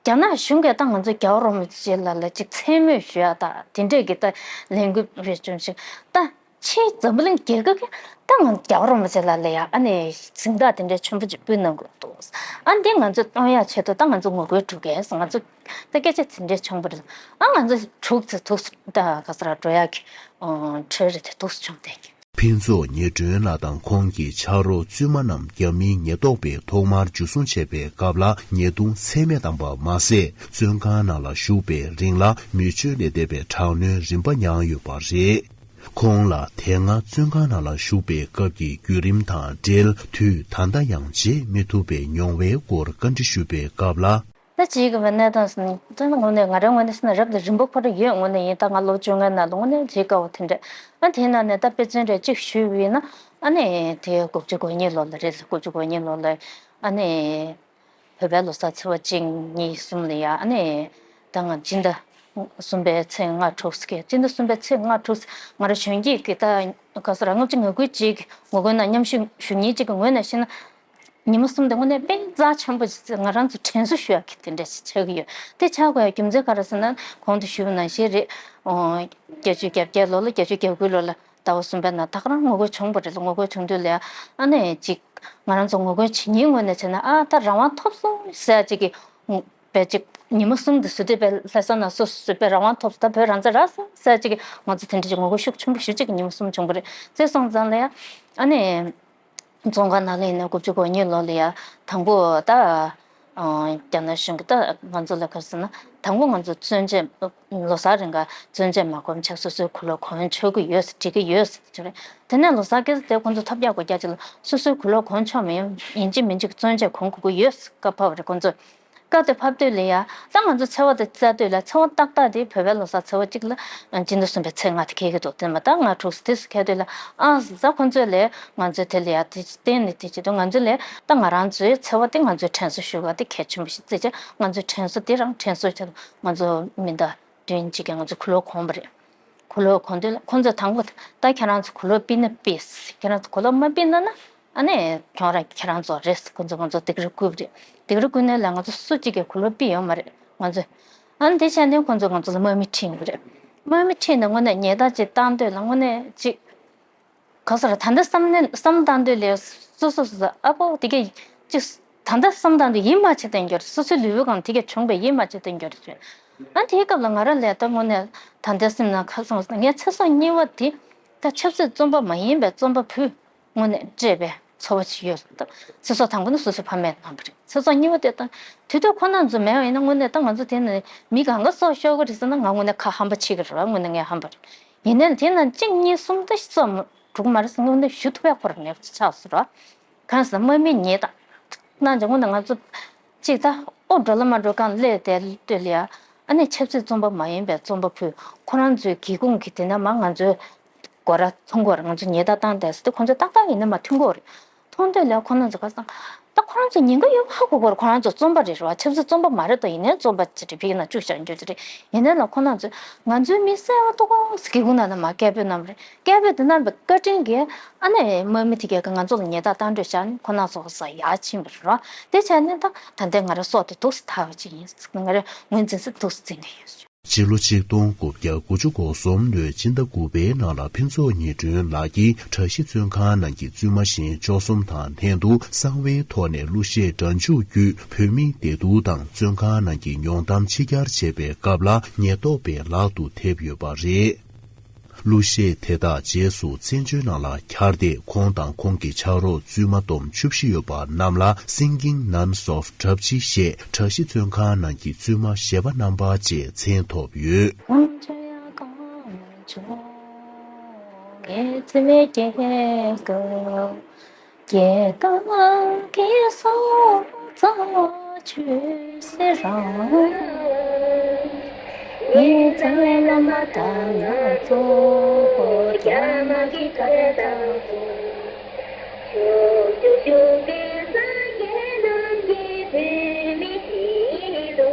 རྒྱ་ནག་གཞུང་གིས་ད་ང་ཚོ་རྒྱལ་བ་རིན་པོ་ཆེ་ལ་ལ་ཅིག་མཚན་སྨོད་ཞུ་ཡག་ད་དེ་འདྲས་ཀྱི་ད་ལས་འགུལ་སྤེལ་བྱུང་ཞིག་ད་ཕྱིའི་འཛམ་བུ་གླིང་རྒྱལ་ཁབ་ཀྱིས་ད་ང་རྒྱལ་བ་རིན་པོ་ཆེ་ལ་ལ་ཡ་ཨ་ནི་གཟེངས་རྟགས་དེ་འདྲས་ཆེན་པོ་ཅིག་ཕུལ་གནང་དགོས་འདུག་ཨ་འདི་ང་ཚོ་སྟོན་ཡག་ཆེད་དུ་ད་ང་ཚོ་ངོ་རྒོལ་འགྲོ་གས་ང་ཚོ་ད་སྐད་ཆ་དེ་འདྲས་བྱུང་བ་རེད། ཨ་ང་ཚོ་དྲུག་ཚེ་ཐུགས་སུ་ད་ག་ས་ར་འགྲོ་ཡག་གི་གྲོས་རེད་དེ་ཐུགས་སུ་བྱུང་བསྡད་ཀྱི། ཕུན་ཚོགས་ཉི་སྒྲོན་ལགས་དང་ཁོང་གི་ཕྱག་རོགས་བཙུན་མ་རྣམས་རྒྱ་མིའི་ཉེན་རྟོག་པས་ཐོག་མར་འཇུ་བཟུང་བྱས་པའི་སྐབས་ལ་ཉེས་རྡུང་ཚད་མེད་བཏང་པ་མ་ཟད། བཙོན་ཁང་ནང་ལ་བཞུགས་པའི་རིང་ལ་མི་སྤྱོད་ལས་འདས་པའི་དྲག་གནོན་རིམ་པ་མྱངས་ཡོད་པ་རེད། ཁོང་ལ་དེ་སྔ་བཙོན་ཁང་ནང་ལ་བཞུགས་པའི་སྐབས་ཀྱི་བརྒྱུད་རིམ་དང་འབྲེལ། དུས་ད་ལྟ་ཡང་བརྗེད་མི་ཐུབ་པའི་མྱོང་བའི་སྐོར་བཀའ་འདྲི་ཞུས་པའི་སྐབས་ལ། ད་ཅིག་གི་གནས་སྟངས་ཟིན་དོན་དངོས་གནས་ང་རང་ངོས་ནས་ཟིན་ན་རབ་དང་རིམ་པ་ཁོ་རང་ཡོད། དངོས་གནས་ཡིན་ད་ང་ལོ་བཅོ་ལྔའི་ནང་ལ་དངོས་གནས་བརྗེད་དཀའ་བ་དེ་འདྲ། ཨ་དེའི་ནང་ནས་ད་དཔེ་མཚོན་རེ་གཅིག་ཞུས་པ་ཡིན་ན། ཨ་ནི་དེ་དགུ་བཅུ་གོ་གཉིས་ལོ་ལ་རེད། དགུ་བཅུ་གོ་གཉིས་ལོ་ལ་ཨ་ནི་བོད་པའི་ལོ་གསར་ཚེས་པ་གཅིག་གཉིས་གསུམ་ལ་ཡ། ཨ་ནི་ད་ང་སྤྱི་ཟླ་གསུམ་པའི་ཚེས་ལྔ་དྲུག་ཟེར་གི། སྤྱི་ཟླ་གསུམ་པའི་ཚེས་ལྔ་དྲུག་ཟེར། ང་རང་གཞོན་སྐྱེས་ཀྱི་ད་ག་ས་ར་ལྔ་བཅུ་ང་དགུ་ཅིག་ངོ་རྒོལ་ནང་མཉམ་ཞུགས་ཞུ་མཁན་ཅིག་གི་ངོས་ནས་བཤད་ན། ཉི་མ་གསུམ་དེ་དངོས་གནས་དཔེ་རྩ་ཆེན་པོ་ཞིག་ང་རང་ཚོ་དྲན་གསོ་ཞུ་ཡག་གི་དེ་འདྲ་ཞིག་ཆགས་ཀྱི་ཡོད། དེ་ཆགས་དགོས་ཡག་རྒྱུ་མཚན་ག་རེ་ཟེར་ན། གོང་དུ་ཞུས་པ་ནང་བཞིན་རེད། ཨོ། བརྒྱད་ཅུ་གྱ་བརྒྱད་ལོ་ལ་བརྒྱད་ཅུ་གྱ་དགུ་ལོ་ལ་ཟླ་བ་གསུམ་པའི་ནང་ད་ག་རང་ངོ་རྒོལ་བྱུང་བ་རེད་ལ། ངོ་རྒོལ་བྱུང་དུས་ལ་ཡ་ཨ་ནི་ཅིག་ང་རང་ཚོ་ངོ་རྒོལ་བྱེད་མཁན་ངོས་ནས་བྱས་ན། ཨ་ད་རང་དབང་ཐོབ་སོང་ཟེར་ཡག་ཅིག་གི་བས་ཅིག་ཉི་མ་གསུམ་དེ་ཟུར་དུ་བས་ལྷ་ས་ནང་སོ་སོ་བས་རང་དབང་ཐོབ་སོང་། ད་བོད་རང་བཙན་རག་སོང་ཟེར་ཡག་ཅིག་གི་ང་ཚོ་དེ་འདྲ་ཅིག་ངོ་རྒོལ་ཤུགས་ཆེན་པོ་ཞེ་ཅིག་གི་ཉི་མ་གསུམ་བྱུང་བ་རེད། བྱས་སོང་ཙང་ལ་ཡ་ཨ་ནི། བཙོན་ཁང་ནང་ལ་ཡིན་ན་དགུ་བཅུ་གོ་གཉིས་ལོ་ལ་ཡ་དང་པོ་ད། ཨང་། རྒྱ་ནག་གཞུང་གིས་ད་ང་ཚོ་ལ་ག་རེ་ཟེར་ན། དང་པོ་ང་ཚོ་བཙོན་ཆས་ལོ་གསར་རིང་ག་བཙོན་ཆས་མ་གོན་ཆོག་སོ་སོའི་གོས་ལོག་གོན་ཆོག་གི་ཡོད་ཟེར། འགྲིག་གི་ཡོད་ཟེར་བྱས་རེད། དེ་ནས་ལོ་གསར་སྐབས་དེ་ཁོང་ཚོ་ཐབས་ཡག་གོ་རྒྱག་ཅིག་ལ་སོ་སོའི་གོས་ལོག་གོན་ཆོག་མི་ཡོང་། ཡིན་གཅིག་མིན་གཅིག་བཙོན་ཆས་གོན་དགོས་ཀྱི་ཡོད་ཟེར་བཀའ་ཕབ་པ་རེད་ཁོང་ཚོས། སྐབས་དེ་ཕབ་དུས་ལ་ཡ། ད་ང་ཚོ་ཚེས་པ་དེ་བཙལ་དུས་ལ་ཚེས་པ་ཏག་ཏག་དེ་བོད་པའི་ལོ་གསར་ཚེས་པ་གཅིག་ལ་སྤྱི་ཟླ་གསུམ་པའི་ཚེས་ལྔ་དེ་འཁེལ་གྱི་འདུག་དེ་མ་ད་ལྔ་དྲུག་དེ་སུ་འཁེལ་དུས་ལ། ཨ་ཟ་ཁོང་ཚོས་ལས་ང་ཚོའི་དེ་ལ་ཡ་དེ་གཏན་ནས་དེ་བྱེད་དུས་ང་ཚོས་ལས་ད་ང་རང་ཚོའི་ཚེས་པ་དེ་ང་ཚོའི་དྲན་གསོ་ཞུ་ག་དེ་གལ་ཆེན་པོ་ཞིག་བརྩིས་བྱས། ང་ཚོའི་དྲན་གསོ་དེ་རང་དྲན་གསོ་བྱས། ང་ཚོ་མི་ཟླ་བདུན་གཅིག་གི་ང་ཚོ་གོས་ལོག་གོན་པ་རེད། གོས་ལོག་གོན་དུས་ལ་ཁོང་ཚོས་དང་པོ་ད་ཁྱེད་རང་ཚོ་གོས་ལོག་ཕུད་ན་ཕུད། ཁྱེད་རང་ཚོ་གོས་ལོག་མ་ཕུད་ན་ན། ཨ་ནི་ཁྱོད་རང་ཁྱེད་རང་ཚོ་རེད། ཁོང་ཚོ་ང་ཚོ་སྡིགས་ར་བསྐུལ་བ་རེད། སྡིགས་ར་བསྐུལ་ནས་ལ་ང་ཚོ་སུ་གཅིག་གིས་གོས་ལོག་ཕུད་ཡོད་མ་རེད་ང་ཚོས། ཨ་ནི་དེ་བྱས་ནས་ཁོང་ཚོས་ང་ཚོ་ལ་དམག་མི་ཁྲིད་ཡོང་གི་རེད། དམག་མི་ཁྲིད་ནས་དངོས་གནས་ཉེས་རྡུང་ཅིག་བཏང་དུས་ལ་དངོས་གནས་ཅིག་ག་ས་ར་ད་ལྟ་བསམ་ནས་བསམ་བཏང་དུས་ལས་སོ་སོ་སོ་སོ་ཨ་ཕོ་དེ་གས་ཅིག་ད་ལྟ་བསམ་བཏང་དུས་ཡིད་མ་ཆེས་དོན་འགྱུར། སོ་སོའི་ལུས་པོའི་སྒང་དེ་གས་བྱུང་བའི་ཡིད་མ་ཆེས་དོན་འགྱུར་བྱུང་། ཨ་དེའི་སྐབས་ལ་ང་རང་ལས་ད་དངོས་གནས་ད་ལྟའི་སེམས་ནང་ཁ་སོང་ངས་ཚེས་སོ་གཉིས་པ་དེ་ད་ཆབ་སྲིད་བཙོན་པ་མ་ཡིན་པའི་བཙོན་པ་ཕུད་དངོས་གནས་སྤྲད་པའི་ཚོར་བ་ཅིག་ཡོད། ད་ཚེས་སོ་དང་པོ་ནི་སོ་སོའི་ཕ་མས་གནང་བ་རེད། ཚེས་སོ་གཉིས་པ་དེ་ད་དུས་ཚོད་ཁོ་ན་ཚོ་མེད་པ་ཡིན་ན་དངོས་གནས་ད་ང་ཚོ་དེ་ནས་མི་གང་ག་སྲོག་ཤོར་གི་རེད་ཟེར་ན་ང་དངོས་གནས་ཁ་ཧམ་པ་བྱེད་ཀྱི་རེད་བ། དངོས་གནས་ངས་ཧམ་པ་རེད། ཡིན་ནའི་དེ་ནང་གཅིག་གཉིས་གསུམ་དེ་ཤི་སོང་འགྲོ་གི་མ་རེད་ཟེར་དངོས་གནས་ཞུ་ཐུབ་ཡག་ཁོ་རང་མེད་པ་ཆགས་སོང་ར། གང་ཟེར་ན་དམག་མི་ཉེས་རྡུང་གནང་བྱས་དངོས་གནས་ང་ཚོ་གཅིག་ད་ཨོ་འགྲོ་ལ་མ་འགྲོ་གང་སླེབས་དེ་ལྟོས་ལ་ཡ། ཨ་ནི་ཆབ་སྲིད་བཙོན་པ་མ་ཡིན་པའི་བཙོན་པ་ཕུད་ཁོ་རང་ཚོའི་སྒེའུ་ཁུང་གི་དེ་ན་མ་ང་ཚོའི་སྒོ་ར་ཐོན་གོ་ར། ང་ཚོ་ཉེས་རྡུང་བཏང་དེ་ཟེར་དུས་ཁོ་ཚོ་ཏག་ཏག་ཡིན་ན་མ་ཐོན་གོ་རེད། མཐོང་དུས་ལ་ཁོ་རང་ཚོ་ག་ས་ད་ཁོ་རང་ཚོ་ཉེན་ཁ་ཡོད་པ་ཧ་གོ་གོ་རེད། ཁོ་རང་ཚོ་བཙོན་པ་རེད་རེད་བ། ཆབ་སྲིད་བཙོན་པ་མ་རེད་དོ། ཡིན་ནའི་བཙོན་པ་ཅིག་རེད། ཕ་གི་ན་བཅུག་བཞག་རྒྱུ་ཅིག་རེད། ཡིན་ནའི་ལ་ཁོ་རང་ཚོས་ང་ཚོའི་མི་བསད་པ་ཏོག་ཙམ་སྒེའུ་ཁུང་ནང་ན་མ་སྐད་འབོད་གནང་བ་རེད། སྐད་འབོད་དེ་གནང་བའི་བཀའ་དྲིན་གྱིས་ཨ་ནི་དམག་མི་དེ་གས་ཀྱིས་ང་ཚོ་ལ་ཉེས་རྡུང་བཏང་འགྲོ་བཞག་ནས་ཁོ་རང་ཚོ་ག་ས་ཡར་ཕྱིན་པ་རེད་རོ། དེ་བྱས་ནས་ད་ད་ལྟའི་ང་རང་སྲོག་དེ་འདུག་སེ་ཐར་བ་ཅིག་ཡིན། ང་རང་ངོས་འཛིན་ས་འདུག་སེ་འཛིན་གྱི་ཡོད། སྤྱི་ལོ་ཆིག་སྟོང་དགུ་བརྒྱ་དགུ་བཅུ་གོ་གསུམ་ལོའི་སྤྱི་ཟླ་དགུ་པའི་ནང་ལ་ཕུན་ཚོགས་ཉི་སྒྲོན་ལགས་ཀྱིས་གྲྭ་བཞི་བཙོན་ཁང་ནང་གི་བཙུན་མ་གཞན་བཅུ་གསུམ་དང་ལྷན་དུ་གསང་བའི་ཐོག་ནས་གླུ་གཞས་སྒྲ་འཇུག་བརྒྱུད་བོད་མིའི་བདེ་སྡུག་དང་བཙོན་ཁང་ནང་གི་མྱོང་གཏམ་ཕྱི་གྱར་བྱས་པའི་སྐབས་ལ་ཉེན་རྟོག་པའི་ལག་ཏུ་ཐེབས་ཡོད་པ་རེད། གླུ་གཞས་དེ་དག་རྗེས་སུ་བཙན་བྱོལ་ནང་ལ་གྱར་ཏེ་ཁོང་དང་ཁོང་གི་ཕྱག་རོགས་བཙུན་མ་བསྡོམས་བཅུ་བཞི་ཡོད་པ་རྣམས་ལ་Singing Nuns of Drapchi ཞེས་གྲྭ་བཞི་བཙོན་ཁང་ནང་གི་བཙུན་མ་གཞས་པ་རྣམ་པ་ཅེས་མཚན་ཐོབ་ཡོད། རྒྱལ་ཁབ་ཀྱི་སྲོག་རྩ་ཆུད་ཟོས་རང་། ངའི་རྩ་བའི་བླ་མ་དང་ང་གཙོ་བོ་རྒྱ་དམར་གྱི་ཁ་བྲལ་དང་། ཕྱོགས་བཅུ་བཞུགས་པའི་སངས་རྒྱས་རྣམས་ཀྱིས་བོད་མི་སྤྱི་དང་།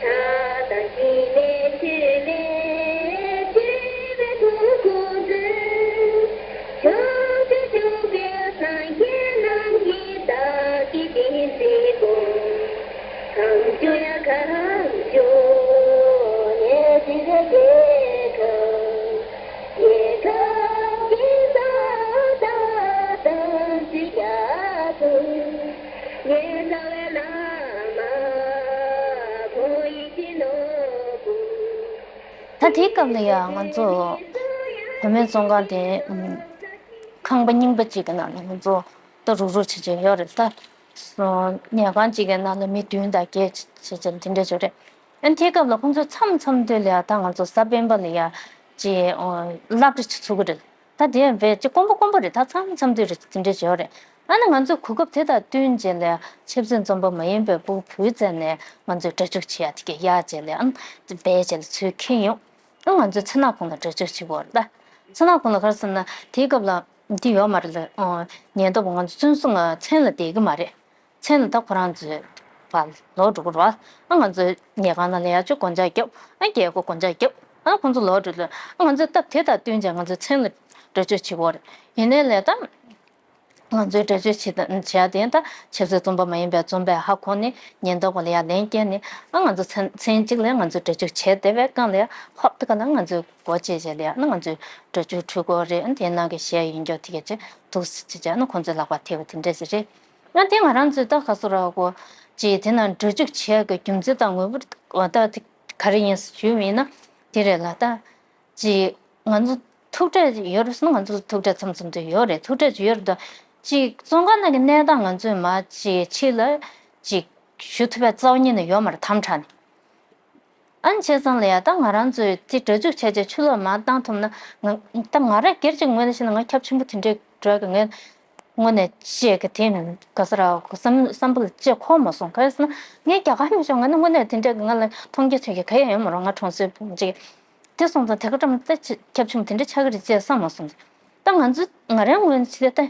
ལྷ་དང་འཇིགས་མེད་མཆོད་པས་སྤྱི་བོའི་ཐུགས་དགོངས་མཛོད། ཕྱོགས་བཅུར་བཞུགས་པའི་སངས་རྒྱས་རྣམས་ཀྱིས་བདག་གི་བསྟན་པའི་དགོངས། གང་བྱུང་ཡང་གང་བྱུང་ངས་བྱིན་པའི་རྒྱལ་ཁབ། རྒྱལ་ཁབ་ཀྱི་སྲོག་དང་དམ་ཚིག་རྒྱ་མཚོ། ངའི་རྩ་བའི་བླ་མ་ཁོང་ཡིད་བཞིན་ནོར་བུ། ད་དེའི་སྐབས་ལ་ཡང་ང་ཚོ་ བུད་མེད་བཙོན་ཁང་དེ་ཨམ། ཁང་པ་རྙིང་པ་གཅིག་གི་ནང་ལ་ང་ཚོ་ད་རུག་རུག་བྱེད་བྱེད་ཡོད་རེད་ད། སོ་ཉལ་ཁང་གཅིག་གི་ནང་ལ་མི་བདུན་དང་བརྒྱད་བྱེད་བྱེད་དེ་འདྲ་ཅིག་རེད། ཨ་ནི་དེའི་སྐབས་ལ་ཁོང་ཚོས་མཚམས་མཚམས་དུས་ལ་ཡ་ད་ང་ཚོ་གཟའ་སྤེན་པ་ལ་ཡ་ཅིག་ཨོ་སློབ་གྲྭ་ཅིག་ཚུགས་ཀྱི་རེད། ད་དེ་ཡང་བས་ཅིག་དཀོན་པོ་དཀོན་པོ་རེད། ད་མཚམས་མཚམས་དུས་རེད་དེ་འདྲ་ཅིག་ཡོད་རེད། ཨ་ནི་ང་ཚོས་གོ་སྐབས་དེ་དང་བསྟུན་བྱས་ལ་ཡ་ཆབ་སྲིད་བཙོན་པ་མ་ཡིན་པའི་ཕྲུ་གུ་བུད་བཙལ་ནས་ང་ཚོས་སྒྲ་འཇུག་བྱེད་ཡ་དེ་གས་ཡག་བྱས་ལ་ཡ་ཨ་ནི་བས་བྱས་ལ་ཚུར་འཁྱེར་ཡོང་། ཨ་ང་ཚོའི་མཚན་ནག་ཁོངས་ལ་སྒྲ་འཇུག་བྱེད་དགོས་རེད་ད། མཚན་ནག་ཁོངས་ལ་ག་རེ་ཟེར་ན་དེའི་སྐབས་ལ་འདི་ཡོད་མ་རེད་ལ། ཨོ་ཉེན་རྟོག་པ་ང་ཚོ་བཙོན་སྲུང་ང་མཚན་ལ་བསྡད་ཀྱི་མ་རེད། མཚན་ལ་ད་ཁོ་རང་ཚོའི་བར་ལོག་འགྲོ་གི་རེད་བ། ཨ་ང་ཚོའི་ཉལ་ཁང་ནང་ལ་ཡར་ཅིག་སྒོ་ལྕགས་རྒྱབ། ཨ་རྒྱལ་སྒོ་སྒོ་ལྕགས་རྒྱབ། ཨ་ཁོ་ཚོ་ལོག་འགྲོ་ལ། ཨ་ང་ཚོའི་སྟབས་དེ་དང་བསྟུན་བྱས་ང་ཚོའི་མཚན་ལ་སྒྲ་འཇུག་བྱེད་དགོས་རེད། ཡིན་ནའི་ལས་ད། ང་ཚོའི་སྒྲ་འཇུག་བྱེད་བྱེད་ཡ་དེ་ད་ཆབ་སྲིད་བཙོན་པ་མ་ཡིན་པའི་བཙོན་པས་ཧ་གོ་ནས་ཉེན་རྟོག་པ་ལ་ཡ་ལན་བསྐྱལ་ནས་ཨ་ང་ཚོ་མཚན་མཚན་གཅིག་ལ་ང་ཚོ་སྒྲ་འཇུག་བྱས་བསྡད་པའི་སྒང་ལ་ཡ་ཧོབ་ཏེ་ག་ལ་ང་ཚོའི་སྒོ་ཕྱེ་བྱས་ལ་ཡ་ཨ་ང་ཚོའི་སྒྲ་འཇུག་འཁྲུལ་སྐོར་རེད། ཨ་དེ་ནང་གི་གཞས་ཡིན་རྒྱུ་དེ་ག་ཅིག་འདུག་སེ་བྱས་བྱས་ཨ་ཁོང་ཚོའི་ལག་པར་ཐེབས་པ་དེ་འདྲས་ཞིག་རེད། ཨ་དེ་ང་རང་ཚོས་ད་ག་སོ་ར་གོ་ཅིག་དེ་ན་སྒྲ་འཇུག་བྱས་གི་རྒྱུ་མཚན་དང་དངོས་པོ་ད་དེ་ག་རེ་ཡིན་ཞུས་པ་ཡིན་ན་དེ་རེད་ལ་ད། ཅིག་ང་ཚོ་ཐུག་འཕྲད་ཡོད་རེད་ཟེར་ན་ང་ཚོ་ཐུག་འཕྲད་མཚམས་མཚམས་དུ་ཡོད་རེད། ཐུག་འཕྲད་ཅིག་ཡོད་རེད་ད། ཅིག་བཙོན་ཁང་ནང་གི་གནས་སྟངས་ང་ཚོས་མར་ཅིག་ཕྱི་ལ་ཅིག་ཞུ་ཐུབ་པའི་རྩ་བ་ཉིད་ནས་ཡོད་མ་རེད་དམ་དྲག་ནས། ཨ་ནི་བྱས་ཙང་ལ་ཡ་ད་ང་རང་ཚོས་དེ་སྒྲ་འཇུག་བྱས་བྱས་ཕྱི་ལོགས་མར་བཏང་ཐུབ་ན་ང་ད་ང་རང་སྒེར་གྱི་ངོས་ནས་བཤད་ན་ང་ཁྱབ་ཆེན་པོ་དེ་འདྲའི་འགྲོ་གི་ངས། དངོས་གནས་ཅེས་ཀྱི་དེ་ག་ས་ར་བསམ་བསམ་བློ་ལ་ཅེས་འཁོར་མ་སོང་། ག་རེ་ཟེར་ན་ངས་རྒྱ་གར་མི་ཤོག་ང་ནི་དངོས་གནས་དེ་འདྲས་ཀྱི་ང་ལ་མཐོང་རྒྱ་ཆེ་གི་ག་ཡང་ཡོད་མ་རུང་། ང་གྲོང་གསེབ་ཅིག་དེ་སོང་ཙང་དེ་ག་འདྲ་མི་ད་ཁྱབ་ཆུང་དེ་འདྲ་ཆགས་ཀྱི་རེད་ཅེས་བསམ་མ་སོང་། ད་ང་ཚོ་ང་རའི་ངོས་ནས་བྱས་ཏེ་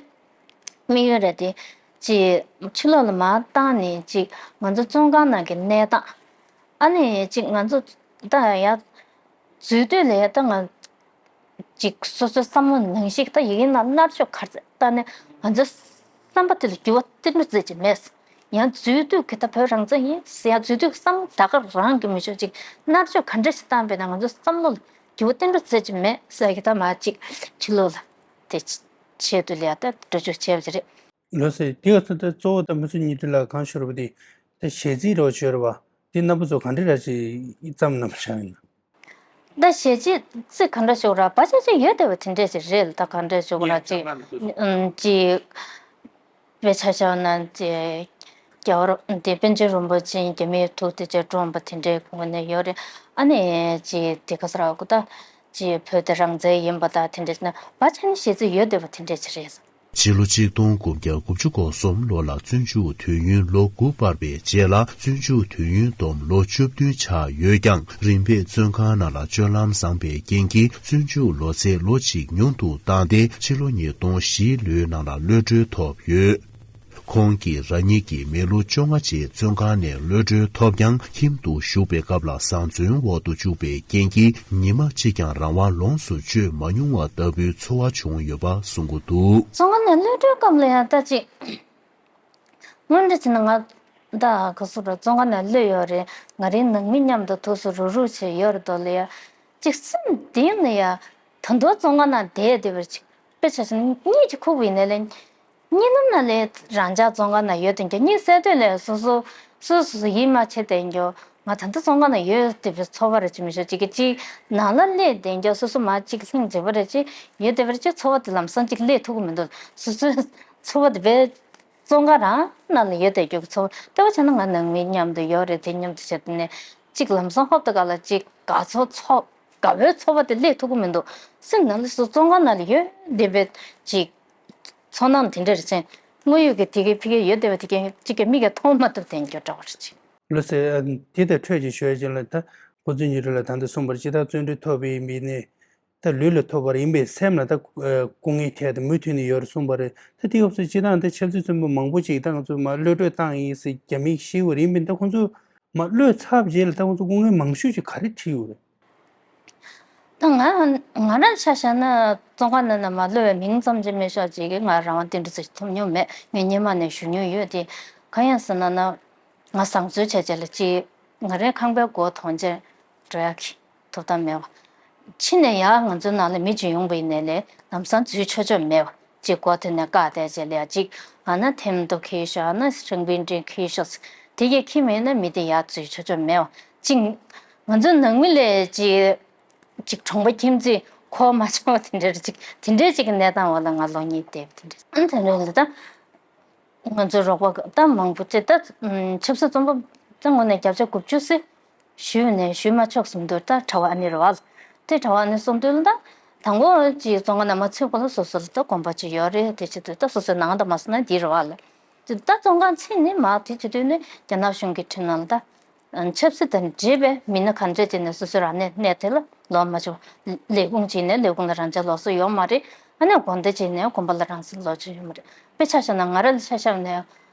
དམིགས་ཡུལ་རེད་དེ། ཅིག་ཕྱི་ལོགས་ལ་མར་བཏང་ནས་ཅིག་ང་ཚོ་བཙོན་ཁང་ནང་གི་གནས་སྟངས་ཨ་ནི་ཅིག་ང་ཚོ་ད་ཡ་འཛུལ་དུས་ལ་ཡ་ད་ང་ཅིག་སོ་སོའི་བསམ་བློ་ནང་བཞིན་ད་ཡི་གེ་ནང་མནར་གཅོད་ག་རེ་བཏང་ནས་ང་ཚོའི་བསམ་པ་དེ་ལ་འགྱུར་བ་ཏིལ་འབྲུ་རྩེ་གཅིག་མེད། ཡང་འཛུལ་དུས་ཀྱི་ད་བོད་རང་བཙན་ཡིན་ཟེར་ཡང་འཛུལ་དུས་ཀྱི་བསམ་བློ་ད་ག་རང་གི་མི་ཆོག་ཅིག་མནར་གཅོད་ག་འདྲ་ཞིག་བཏང་པས་ན་ང་ཚོའི་བསམ་བློ་ལ་འགྱུར་བ་ཏིལ་འབྲུ་རྩེ་གཅིག་མེད་ཟེར་གི་ད་མ་ཅིག་ཕྱི་ལོགས་ལ་དེ་ཆེད་དུ་ལ་ཡ་ད་འགྲོ་ཆོག་བྱས་པ་ཅིག་རེད། ལགས་སེ། དེ་ག་ཚོད་ད་གཙོ་བོ་ད་མི་ཚོ་ཉིད་དུ་ལ་གང་ཤོར་བ་དེ་ད་གཞས་ཚིག་རོ་ཤོར་བ་དེ་རྣམ་པ་ཚོ་ག་འདྲ་ར་ཞིག་བརྩམས་གནང་བཞག་ཡིན་ན། ད་གཞས་ཚིག་ག་འདྲ་ཤོར་ར་བ་ཆ་ཆ་ཡོད་བསྡད་པ་དེ་འདྲས་ཞིག་རེད། ད་ག་འདྲས་ཤོར་ར་ཅིག་ཅིག་དཔེ་ཆ་བཞག་ན་ཅིག་རྒྱལ་བ་དེ་པཎ་ཆེན་རིན་པོ་ཆེ་རྒྱ་མིའི་ཐུགས་དེ་ཅིག་བཀྲོངས་པ་དེ་འདྲས་ངོས་ནས་ཡོད་རེད། ཨ་ནི་ཅིག་དེ་ག་ས་ར་གོ་ད་ཅིག་བོད་དེ་རང་བཙན་ཡིན་པ་ད་དེ་འདྲས་ན་བ་ཆ་ནི་གཞས་ཚིག་ཡོད་བསྡད་པ་དེ་འདྲས་ཞིག་རེད། ཕྱི་ལོ་ཆིག་སྟོང་དགུ་བརྒྱ་དགུ་བཅུ་གོ་གསུམ་ལོ་ལ་བཙོན་འཇུག་དུས་ཡུན་ལོ་དགུ་སྤར་བའི་རྗེས་ལ་བཙོན་འཇུག་དུས་ཡུན་བསྡོམས་ལོ་བཅུ་བདུན་ཆགས་ཡོད་ཀྱང་རིམ་པས་བཙོན་ཁང་ནང་ལ་སྤྱོད་ལམ་བཟང་པའི་རྐྱེན་གྱིས་བཙོན་འཇུག་ལོ་ཚད་ལོ་གཅིག་ཉུང་དུ་བཏང་སྟེ་ཕྱི་ལོ་ཉིས་སྟོང་བཞི་ལོའི་ནང་ལ་གློད་གྲོལ་ཐོབ་ཡོད། ཁོང་གིས་རང་ཉིད་ཀྱིས་མི་ལོ་བཅོ་ལྔ་རྗེས་བཙོན་ཁང་ནས་གློད་གྲོལ་ཐོབ་ཀྱང་ཁྱིམ་དུ་བཞུགས་པའི་སྐབས་ལ་བཟང་བཙོན་འོག་ཏུ་བཅུག་པའི་རྐྱེན་གྱིས་ཉི་མ་གཅིག་ཀྱང་རང་དབང་ལོངས་སུ་སྤྱོད་མ་མྱོང་བ་ལྟ་བུའི་ཚོར་བ་བྱུང་ཡོད་པ་གསུང་གི་འདུག། བཙོན་ཁང་ནས་གློད་གྲོལ་སྐབས་ལ་ཡང་ད་ཅིག་དངོས་འབྲེལ་བྱས་ན་ང་ད་ག་སུ་ར་བཙོན་ཁང་ནས་གློད་ཡོད་རེད། ང་རའི་ནང་མི་མཉམ་དུ་ཐུགས་སུ་རུ་རུ་བྱས་ཡོད་རེད་དོ་ལ་ཡ་ཅིག་སེམས་གཏིང་ནས་ཡ་ད་དུང་བཙོན་ཁང་ནང་བསྡད་བསྡད་པར་ཅིག་དཔེ་ཆ་བཞག་ན་གཉིད་ཅིག་ཁུག་པ་ཡིན་ནའི་ལས། གཉིད་ལམ་ན་ལས་རང་ཅག་བཙོན་ཁང་ན་ཡོད་དེ་འགྱོ། གཉིད་སད་དུས་ལས་སོ་སོ་སོ་སོ་སོ་ཡིད་མ་ཆེས་དེ་འགྱོ། ང་ད་ལྟ་བཙོན་ཁང་ན་ཡོད་དེ་བའི་ཚོར་བ་རེ་ཅིག་མི་ཤོར་ཅིག་གི་ཅིག་ནང་ལ་སླེབས་དེ་འགྱོ་སོ་སོ་མ་ཅིག་ལྷིང་འཇེབས་པ་རེ་ཅིག་ཡོད་དེ་བར་ཅིག་ཚོར་བ་དེ་ལམ་སང་ཅིག་སླེབས་ཐུབ་ཀྱི་མི་འདུག། སོ་སོའི་ཚོར་བ་དེ་བས་བཙོན་ཁང་རང་ནང་ལ་ཡོད་དེ་འགྱོ་གི་ཚོར་བ་ལྟ་བུ་བྱས་ན་ང་ནང་མི་མཉམ་དུ་ཡོད་རེད། དེ་མཉམ་དུ་བྱས་ཏེ་ནས་ཅིག་ལམ་སང་ཧོབ་ཏེ་ག་ལ་ཅིག་དགའ་ཚོར་ཚོར་དགའ་བོའི་ཚོར་བ་དེ་སླེབས་ཐུབ་ཀྱི་མི་འདུག། སེམས་ནང་ལ་སོ་སོ་བཙོན་ཁང་ནང་ལ་ཡོད་དེ་བས་ཅིག་ཚོར་སྣང་དེ་འདྲ་རེ་ཅན། དངོས་ཡོད་ཀྱི་དེ་གའི་ཕི་གའི་ཡོད་དེ་བ་དེ་གའི་གཅིག་གི་མིག་གིས་མཐོང་མ་ཐུབ་དེ་འགྱུར་འདྲ་བ་རེ་ཅིག། ལོ་ཟེར་དེ་དང་འཕྲོད་ཅིག་ཞུ་ཡ་ཅིག་ལ་ད་ཁོ་ཚོས་ཉེ་རུ་ལ་ད་ལྟ་གསུངས་པར་ཇི་ལྟར་བརྩོན་འགྲུས་ཐོབ་པའི་མི་ནི་ད་ལུས་ལ་ཐོབ་པར་ཡིན་པའི་སེམས་ལ་ད་སྐུ་ངལ་ཐེབས་ཏེ་མུ་མཐུད་ནས་ཡོད་རེད་གསུངས་པ་རེད། ད་དེ་སྐབས་སུ་སྤྱིར་བཏང་ད་ཆབ་སྲིད་བཙོན་པ་མང་པོ་ཅིག་ད་ང་ཚོ་མ་གློད་གྲོལ་བཏང་ཡིན་ཟེར་རྒྱ་མིས་ཤེས་པ་རེད། ཡིན་པས་ད་ཁོ་ཚོ་མ་གློད་ཚར་བ་རྗེས་ལ་ད་ཁོ་ཚོ་སྐུ་ངལ་མང་ཤོས་ཅིག་ག་རེ་འཕྲད་ཡོད་རེད། ད་ང་ང་རང་ཆ་བཞག་ན་བཙོན་ཁང་ནང་ན་མ་གློད་པའི་མིང་ཙམ་ཅིག་མེད་ཤོག་ཅིག་གིས་ང་རང་དབང་བསྟན་འགྲོ་ཚུལ་ཐོབ་མྱོང་མེད། ངས་སྔོན་མ་ནས་ཞུ་མྱོང་ཡོད་དེ། གང་ཡིན་ཟེར་ན་ན་ང་བཟང་བཙོན་བྱས་བྱས་ལ་ཅིག་ང་རའི་ཁང་པའི་སྒོ་དོང་ཅན་འགྲོ་ཡག་གི་ཐོབ་ཐང་མེད་པ། ཕྱི་ནས་ཡར་ང་ཚོའི་ནང་ལ་མི་ཅིག་ཡོང་པ་ཡིན་ནའི་ལས་ལམ་སང་འཛུལ་ཆོག་ཆོག་མེད་པ། ཅིག་སྒོ་དེ་ནས་བཀག་བསྡད་བྱས་ལ་ཡ་ཅིག་ཨ་ན་ཐེམ་ཐོ་འཁྱེར་ཤོག་ཨ་ན་རང་དཔེ་སྐྲུན་འཁྱེར་ཤོག་དེ་གས་འཁྱེར་མེད་ན་མི་དེ་ཡར་འཛུལ་ཆོག་ཆོག་མེད་པ། ཅིག་ང་ཚོའི་ནང་མི་ལས་ཅིག་ཅིག་གྲོང་པ་ཁྱིམ་མཚེས་ གོ་མ་བྱུང་བ་དེ་འདྲ་ཅིག་དེ་འདྲའི་ཅིག་གི་གནས་སྟངས་འོག་ལ་ང་ལོ་གཉིས་བསྡད་པ་དེ་འདྲ། ཨ་ནི་དེ་འདྲ་ལ་ད་ང་ཚོའི་རོགས་པ་ད་མང་པོ་ཅིག་ད་ཆབ་སྲིད་བཙོན་པ་ད་དངོས་གནས་བརྒྱ་ཆ་དགུ་བཅུ་ཙམ་ཞུས་ནས་ཞུས་མ་ཆོག་བསམ་དུས་ད་གྲྭ་བ་ཨ་ནི་རེད་བ། དེ་གྲྭ་བ་ཨ་ནི་གསུང་དུས་ལ་ད་དང་པོ་ཅིག་བཙོན་ཁང་ནང་མ་ཚུད་གོང་ལ་སོ་སོ་ལ་ད་དགོངས་པ་ཅིག་ཡོད་རེད། དེ་བྱེད་དུས་ད་སོ་སོའི་ནང་དང་མ་སོང་ན་འདི་རེད་བ་ལ། དེ་ད་བཙོན་ཁང་ཚུད་ནས་མ་དེ་བྱེད་དུས་ནས་རྒྱ་ནག་གཞུང་གི་ཁྲིམས་ནང་ལ་ད་ཆབ་སྲིད་དང་འབྲེལ་བའི་མི་སྣ་ག་འདྲས་བྱས་ནས་སོ་སོའི་རང་གནས་གནས་དེ་ལ་ལོག་མ་ཆོག་ལས་ཁུངས་བྱས་ནས་ལས་ཁུངས་ལ་རང་འཇགས་ལོགས་སུ་ཡོད་མ་རེད། ཨ་ནི་དགོན་སྡེ་བྱས་ནས་དགོན་པ་ལ་རང་སར་ལོག་ཆོག་ཡོད་མ་རེད། དཔེ་ཆ་བཞག་ན་ང་རང་ལ་ཆ་བཞག་ནས་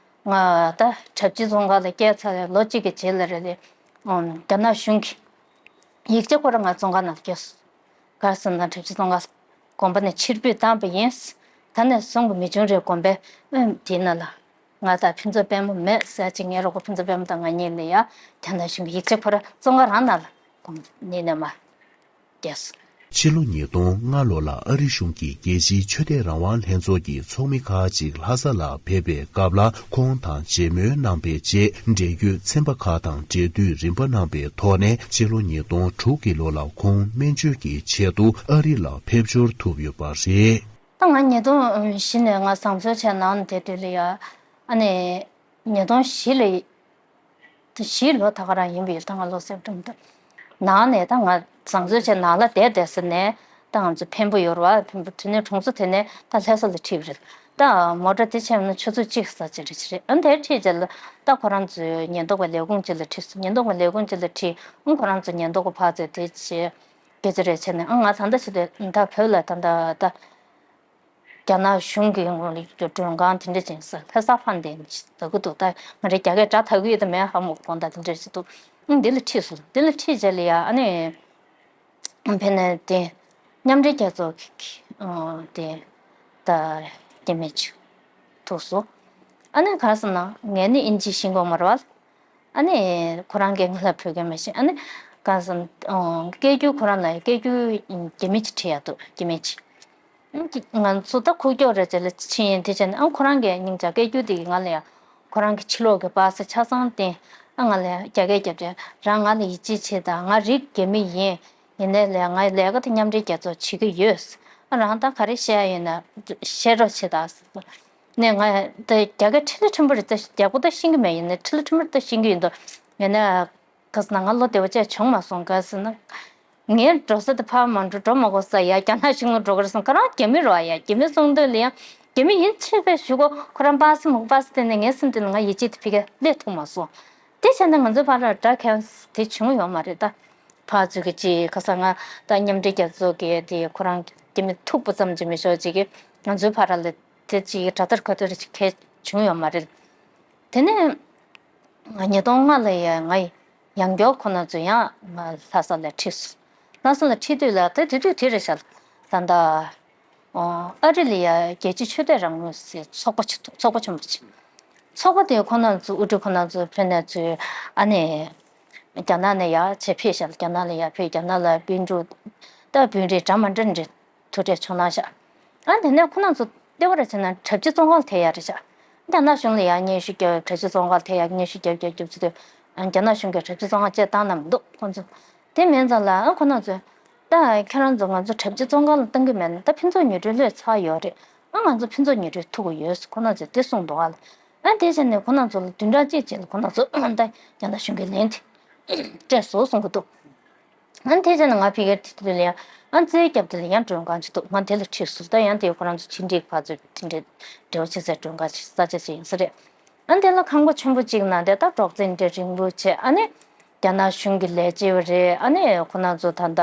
ང་ད་གྲྭ་བཞི་བཙོན་ཁང་ལ་བསྐྱལ་ཚར་བའི་ལོ་གཅིག་གི་རྗེས་ལ་རེད་དེ་རྒྱ་ནག་གཞུང་གིས་ཡིག་ཆ་ཁོ་རང་ང་བཙོན་ཁང་ནང་བསྐྱལ་སོང་། ག་རེ་ཟེར་ན་གྲྭ་བཞི་བཙོན་ཁང་དགོན་པ་ནས་ཕྱིར་འབུད་བཏང་བ་ཡིན། ད་ནས་བཟུང་གི་མི་བྱུང་རེད། དགོན་པའི་དབུས་དེའི་ནང་ལ་ང་དང་ཕུན་ཚོགས་དཔལ་མོ་མེད་ཟེར་ཅིག་ངའི་རོགས་པ་ཕུན་ཚོགས་དཔལ་མོ་དང་ང་གཉིས་ལ་ཡ་རྒྱ་ནག་གཞུང་གི་ཡིག་ཆ་ཁོ་རང་བཙོན་ཁང་རང་ནང་ལ་དགོན་པ་ནས་ནས་མར་བསྐྱལ་སོང་། ཕྱི་ལོ་ཉིས་སྟོང་ལྔ་ལོ་ལ་ཨ་རི་གཞུང་གིས་རྒྱལ་སྤྱིའི་ཆོས་དད་རང་དབང་ལྷན་ཚོགས་ཀྱི་ཚོགས་མི་ཁག་ཅིག་ལྷ་ས་ལ་ཕེབས་པའི་སྐབས་ལ་ཁོང་དང་མཇལ་མོལ་གནང་པའི་རྗེས་འབྲེལ་ཡོད་ཚན་པ་ཁག་དང་འབྲེལ་མཐུད་རིམ་པ་གནང་པའི་ཐོག་ནས་ཕྱི་ལོ་ཉིས་སྟོང་དྲུག་གི་ལོ་ལ་ཁོང་སྨན་བཅོས་ཀྱི་ཆེད་དུ་ཨ་རི་ལ་ཕེབས་འབྱོར་ཐུབ་ཡོད་པ་རེད། ད་ང་ཉིས་སྟོང་བཞི་ནས་ང་བཟང་བཙོན་བྱས་ནང་ནས་བསྡད་དུས་ལ་ཡ་ཨ་ནི་ཉིས་སྟོང་བཞི་ལ། དེ་བཞི་ལོ་ད་ག་རང་ཡིན་པ་ཡིན། ད་ང་ལོ་སེབ་ཊེམ་བར་ནང་ནས་ད་ང་བཟང་བཙོན་བྱས་ནང་ལ་བསྡད་བསྡད་ཟེར་ནས་ད་ང་ཚོ་འཕན་པོ་ཡོད་རེད་བ། འཕན་པོ་དེ་ནས་གྲོང་ཚོ་དེ་ནས་ད་ལྷ་ས་ལ་ཁྲིད་པ་རེད། ད་མོ་ཊ་དེ་ཕྱིན་ན་ཆུ་ཚོད་གཅིག་ཙམ་ཅིག་རེད་ཅི་རེད། ཨ་དེར་ཁྲིད་རྗེས་ལ་ད་ཁོ་རང་ཚོའི་ཉེན་རྟོག་པའི་ལས་ཁུངས་ཅིག་ལ་ཁྲིད་སོང་། ཉེན་རྟོག་པའི་ལས་ཁུངས་ཅིག་ལ་ཁྲིད། ཨང་ཁོ་རང་ཚོ་ཉེན་རྟོག་པ་ཕར་ཚུར་དེ་བྱས་སྐད་ཆ་རེ་བྱས་ནས་ཨང་ང་ད་ལྟ་ཕྱི་དེ་ད་བོད་ལ་ད་ད་ད། རྒྱ་ནག་གཞུང་གི་ངོས་ལ་མགྲོན་ཁང་དེ་འདྲ་ཅིག་ཟེར་ལྷ་ས་ཕན་དེ་ཟེར་གི་འདུག་ད་ང་རེ་རྒྱ་སྐད་སྒྲ་ཐག་གི་ཡོད་དམ་མེད་ཧ་མ་གོ། ད་དེ་འདྲ་ཞིག་འདུག་ཨང་འདི་ལ་ཁྲིད་སོང་། འདི་ལ་ཁྲིད་རྗེས་ལ་ཡ་ཨ་ནི་ཕན་ནས་དེ་མཉམ་འབྲེལ་རྒྱལ་ཚོགས་ཀྱི་ཨང་དེ་ད་སྐྱེ་དམན་ཅིག་ཐུག་སོང་། ཨ་ནི་ག་རེ་ཟེར་ན་ངས་ནི་ཨིན་ཇི་ཤེས་ཀྱི་ཡོད་མ་རེད་བ། ཨ་ནི་ཁོ་རང་གིས་ང་ལ་བོད་སྐད་མ་ཤེས། ཨ་ནི་ག་རེ་ཟེར་ན་སྐད་སྒྱུར་ཁོ་རང་ལ་སྐད་སྒྱུར་རྒྱ་མི་ཅིག་ཁྲིད་ཡ་འདུག་རྒྱ་མི་ཅིག་ང་ཚོ་ད་ཁུག་ཀྱོག་རེད་ཅེས་ལ་ཕྱིན་ཡིན། དེ་བྱས་ནས་ཨ་ཁོ་རང་གིས་སྙིང་རྗེ་སྐད་སྒྱུར་དེ་གིས་ང་ལ་ཡང་ཁོ་རང་གི་ཕྱི་ལོགས་ཀྱི་པ་སེ་ཆ་ཚང་བསྟན། ཨ་ང་ལ་ཡང་རྒྱ་སྐད་རྒྱབ་བྱས་རང་ང་ལ་ཡིད་ཆེས་བྱེད་དང་། ང་རིགས་རྒྱ་མི་ཡིན། ཡིན་ནའི་ལས་ང་ལས་ཀ་དེ་མཉམ་འབྲེལ་རྒྱལ་ཚོགས་བྱེད་ཀྱི་ཡོད། ཨ་རང་ད་ག་རེ་བཤད་ཡ་ཡོད་ན་བཤད་རོགས་བྱེད་དང་ཟེར་ནས། ང་ད་རྒྱ་སྐད་ཁྲི་ལ་ཁྲི་འབུར་ད་རྒྱ་སྐད་ད་ཤེས་ཀྱི་མེད། ཡིན་ནའི་ཁྲི་ལ་ཁྲི་འབུར་ད་ཤེས་ཀྱི་ཡིན་འདུག་ཡིན་ནའི་ག་ཟེར་ན་ང་ལོ་བདེ་བ་ཅིག་བྱུང་མ་སོང་། ག་ཟེར་ན། ངའི་འགྲོ་ས་དེ་ཕར་མ་འགྲོ་འགྲོ་མ་དགོས་ས་ཡ་རྒྱ་ནག་གཞུང་ལ་འགྲོ་གི་རེད་བསམ། ཁོ་རང་རྒྱ་མི་རེད་བ། ཡ་རྒྱ་མི་སོང་དུས་ལ་ཡང་རྒྱ་མི་ཡིན་ཆེད་པའི་གཞུག་གུ་ཁོ་རང་པ་སེ་མུག་པ་སེ་བསྟན་ནས་ངའི་སེམས་གཏིང་ལ་ང་ཡིད་ཆེས་དེ་ཕ་གིར་སླེབས་ཐུབ་མ་སོང་། དེ་བྱས་ན་ང་ཚོའི་བར་ལ་དགྲ་ཁྱབ་དེ་བྱུང་ཡོད་མ་རེད་ད། ཕར་ཚུར་གྱི་ཅིག་ག་ཟེར་ང་ད་མཉམ་འབྲེལ་རྒྱལ་ཚོགས་ཀྱི་དེ་ཁོ་རང་རྒྱ་མི་མཐུག་པོ་ཙམ་གྱིས་མི་ཆོག་ཅིག་གིས་ང་ཚོའི་བར་ལ་དེ་ཅིག་དགྲ་ཟླ་ག་ཚོད་རེ་ཅིག་གས་བྱུང་ཡོད་མ་རེད། དེ་ནས། ཉིས་སྟོང་ལྔ་ལ་ཡ་ང་ཡང་བསྐྱར་ཁོ་རང་ཚོ་ཡང་ང་ལྷ་ས་ལ་ཁྲིད་སོང་། ལྷ་ས་ལ་ཁྲིད་དུས་ལ་ད་དེ་དུས་དེ་རེད་ཤག་ད་ལྟ་ཨ་རི་ལ་ཡ་རྒྱལ་སྤྱིའི་ཆོས་དད་རང་མོས་ཟེར་ཚོགས་པ་ཅིག་འདུག་ཚོགས་པ་ཆེན་པོ་ཅིག་ཚོགས་པ་དེ་ཁོ་རང་ཚོ་དབུ་ཁྲིད་ཁོ་རང་ཚོ་ཕེབས་ནས་ཚུར་ཨ་ནི་རྒྱ་ནག་ནས་ཡར་ཆེད་ཕེབས་ཤག་རྒྱ་ནག་ལ་ཡར་ཕེབས། རྒྱ་ནག་ལ་དཔོན་ཕྲུག་ད་དཔོན་རིགས་འདྲ་མི་འདྲ་འདྲ་ཐུག་འཕྲད་བྱུང་གནང་ཤག་ཨ་དེ་ནས་ཁོ་རང་ཚོ་ལྟེ་བ་རེ་བྱས་ན་གྲྭ་བཞི་བཙོན་ཁང་ལ་ཐེབས་ཡག་རེད་ཤག་རྒྱ་ནག་གཞུང་ལ་ཡང་སྙན་ཞུ་རྒྱབ། གྲྭ་བཞི་བཙོན་ཁང་ལ་ཐེབས་ཡག་སྙན་ཞུ་རྒྱབ་རྒྱབ་རྒྱབ་ཚུལ་དུ། ཨ་རྒྱ་ནག་གཞུང་གིས་གྲྭ་བཞི་བཙོན་ཁང་བཅད་བཏང་ན་མི་འདུག་ཁོང་ཚོ། དེ་མིན་ཙང་ལ་ཨ་ཁོ་རང་ཚོས་ད་ཁྱེད་རང་ཚོ་ང་ཚོ་གྲྭ་བཞི་བཙོན་ཁང་ལ་གཏོང་གི་མེད་ན་ད་ཕུན་ཚོགས་ཉི་སྒྲོན་ལྷོད་ཚར་ཡོད་རེད། ཨ་ང་ཚོ་ཕུན་ཚོགས་ཉི་སྒྲོན་ཐུག་གི་ཡོད་ཟེར་ཁོ་རང་ཚོས་དེ་གསུངས་འདུག་ཨ་ལ། ཨ་དེ་བྱས་ནས་ཁོ་རང་ཚོ་ལ་བདུན་ཕྲག་གཅིག་རྗེས་ལ་ཁོ་རང་ཚོ་ད་རྒྱ་ནག་གཞུང་གིས་ལན་དེ་སྤྲད་སོང་གསུང་གི་འདུག་ཨ་དེ་བྱས་ན་ང་ཕ་གིར་དེ་དུས་ལ་ཡང་ཨ་རྩིས་རྒྱབ་དེ་ལ་ཡང་མགྲོན་ཁང་ཅིག་འདུག་ང་དེ་ལ་ཁྲིད་སོང་། ད་ཡང་དེ་ཁོ་རང་ཚོ་ཕྱི་འབྲེལ་ཕར་ཚུར་དེ་འདྲའི་འབྲེལ་བ་བྱེད་སའི་མགྲོན་ཁང་ཅིག་ས་ཆ་ཅིག་ཡིན་ས་རེད། ཨ་དེ་ལ་ཁང་པ་ཆེན་པོ་གཅིག་ནང་དེ་ད་རོགས་རྩིས་འདྲ་རིང་པོ་བྱས། ཨ་ནི་རྒྱ་ནག་གཞུང་གི་ལས་བྱེད་པ་རེད། ཨ་ནི་ཁོ་རང་ཚོ་ད་ལྟ་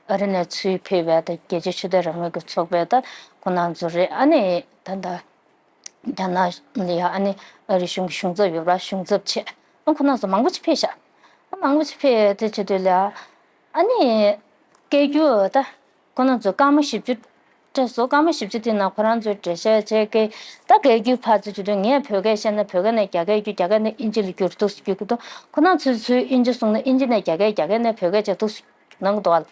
ཨ་རི་ནས་ཚུར་ཕེབས་པའི་ད་རྒྱལ་སྤྱིའི་ཆོས་དད་རང་མོས་ཀྱི་ཚོགས་པའི་ད་ཁོ་རང་ཚོ་རེད། ཨ་ནི་ད་ལྟ་རྒྱ་ནག་ལ་ཡ་ཨ་ནི་ཨ་རི་གཞུང་གི་གཞུང་ཚབ་ཡོད་པ་གཞུང་ཚབ་བྱས། ཨ་ཁོ་རང་ཚོ་མང་པོ་ཅིག་ཕེབས་ཤག་ཨ་མང་པོ་ཅིག་ཕེབས་དེ་བྱེད་དུས་ལ་ཨ་ནི་སྐད་སྒྱུར་ད་ཁོ་རང་ཚོ་སྐར་མ་བཞི་བཅུ་སྤྲད་སོང་། སྐར་མ་བཞི་བཅུ་དེ་ནང་ཁོ་རང་ཚོས་འགྲེལ་བཤད་བྱས་ཀྱི་ད་སྐད་སྒྱུར་ཕར་ཚུར་བྱེད་དུས་ངས་བོད་སྐད་བཤད་ན་བོད་སྐད་ནས་རྒྱ་སྐད་བསྒྱུར། རྒྱ་སྐད་ནས་ཨིན་ཇི་ལ་བསྒྱུར་འདུག་སེ་བསྒྱུར་གྱི་འདུག་ཁོ་རང་ཚོས་ཚུར་ཨིན་ཇི་གསུངས་ན་ཨིན་ཇི་ནས་རྒྱ་སྐད། རྒྱ་སྐད་ནས་བོད་སྐད་བྱས་འདུག་སེ་གནང་གི་འདུག་ཨ།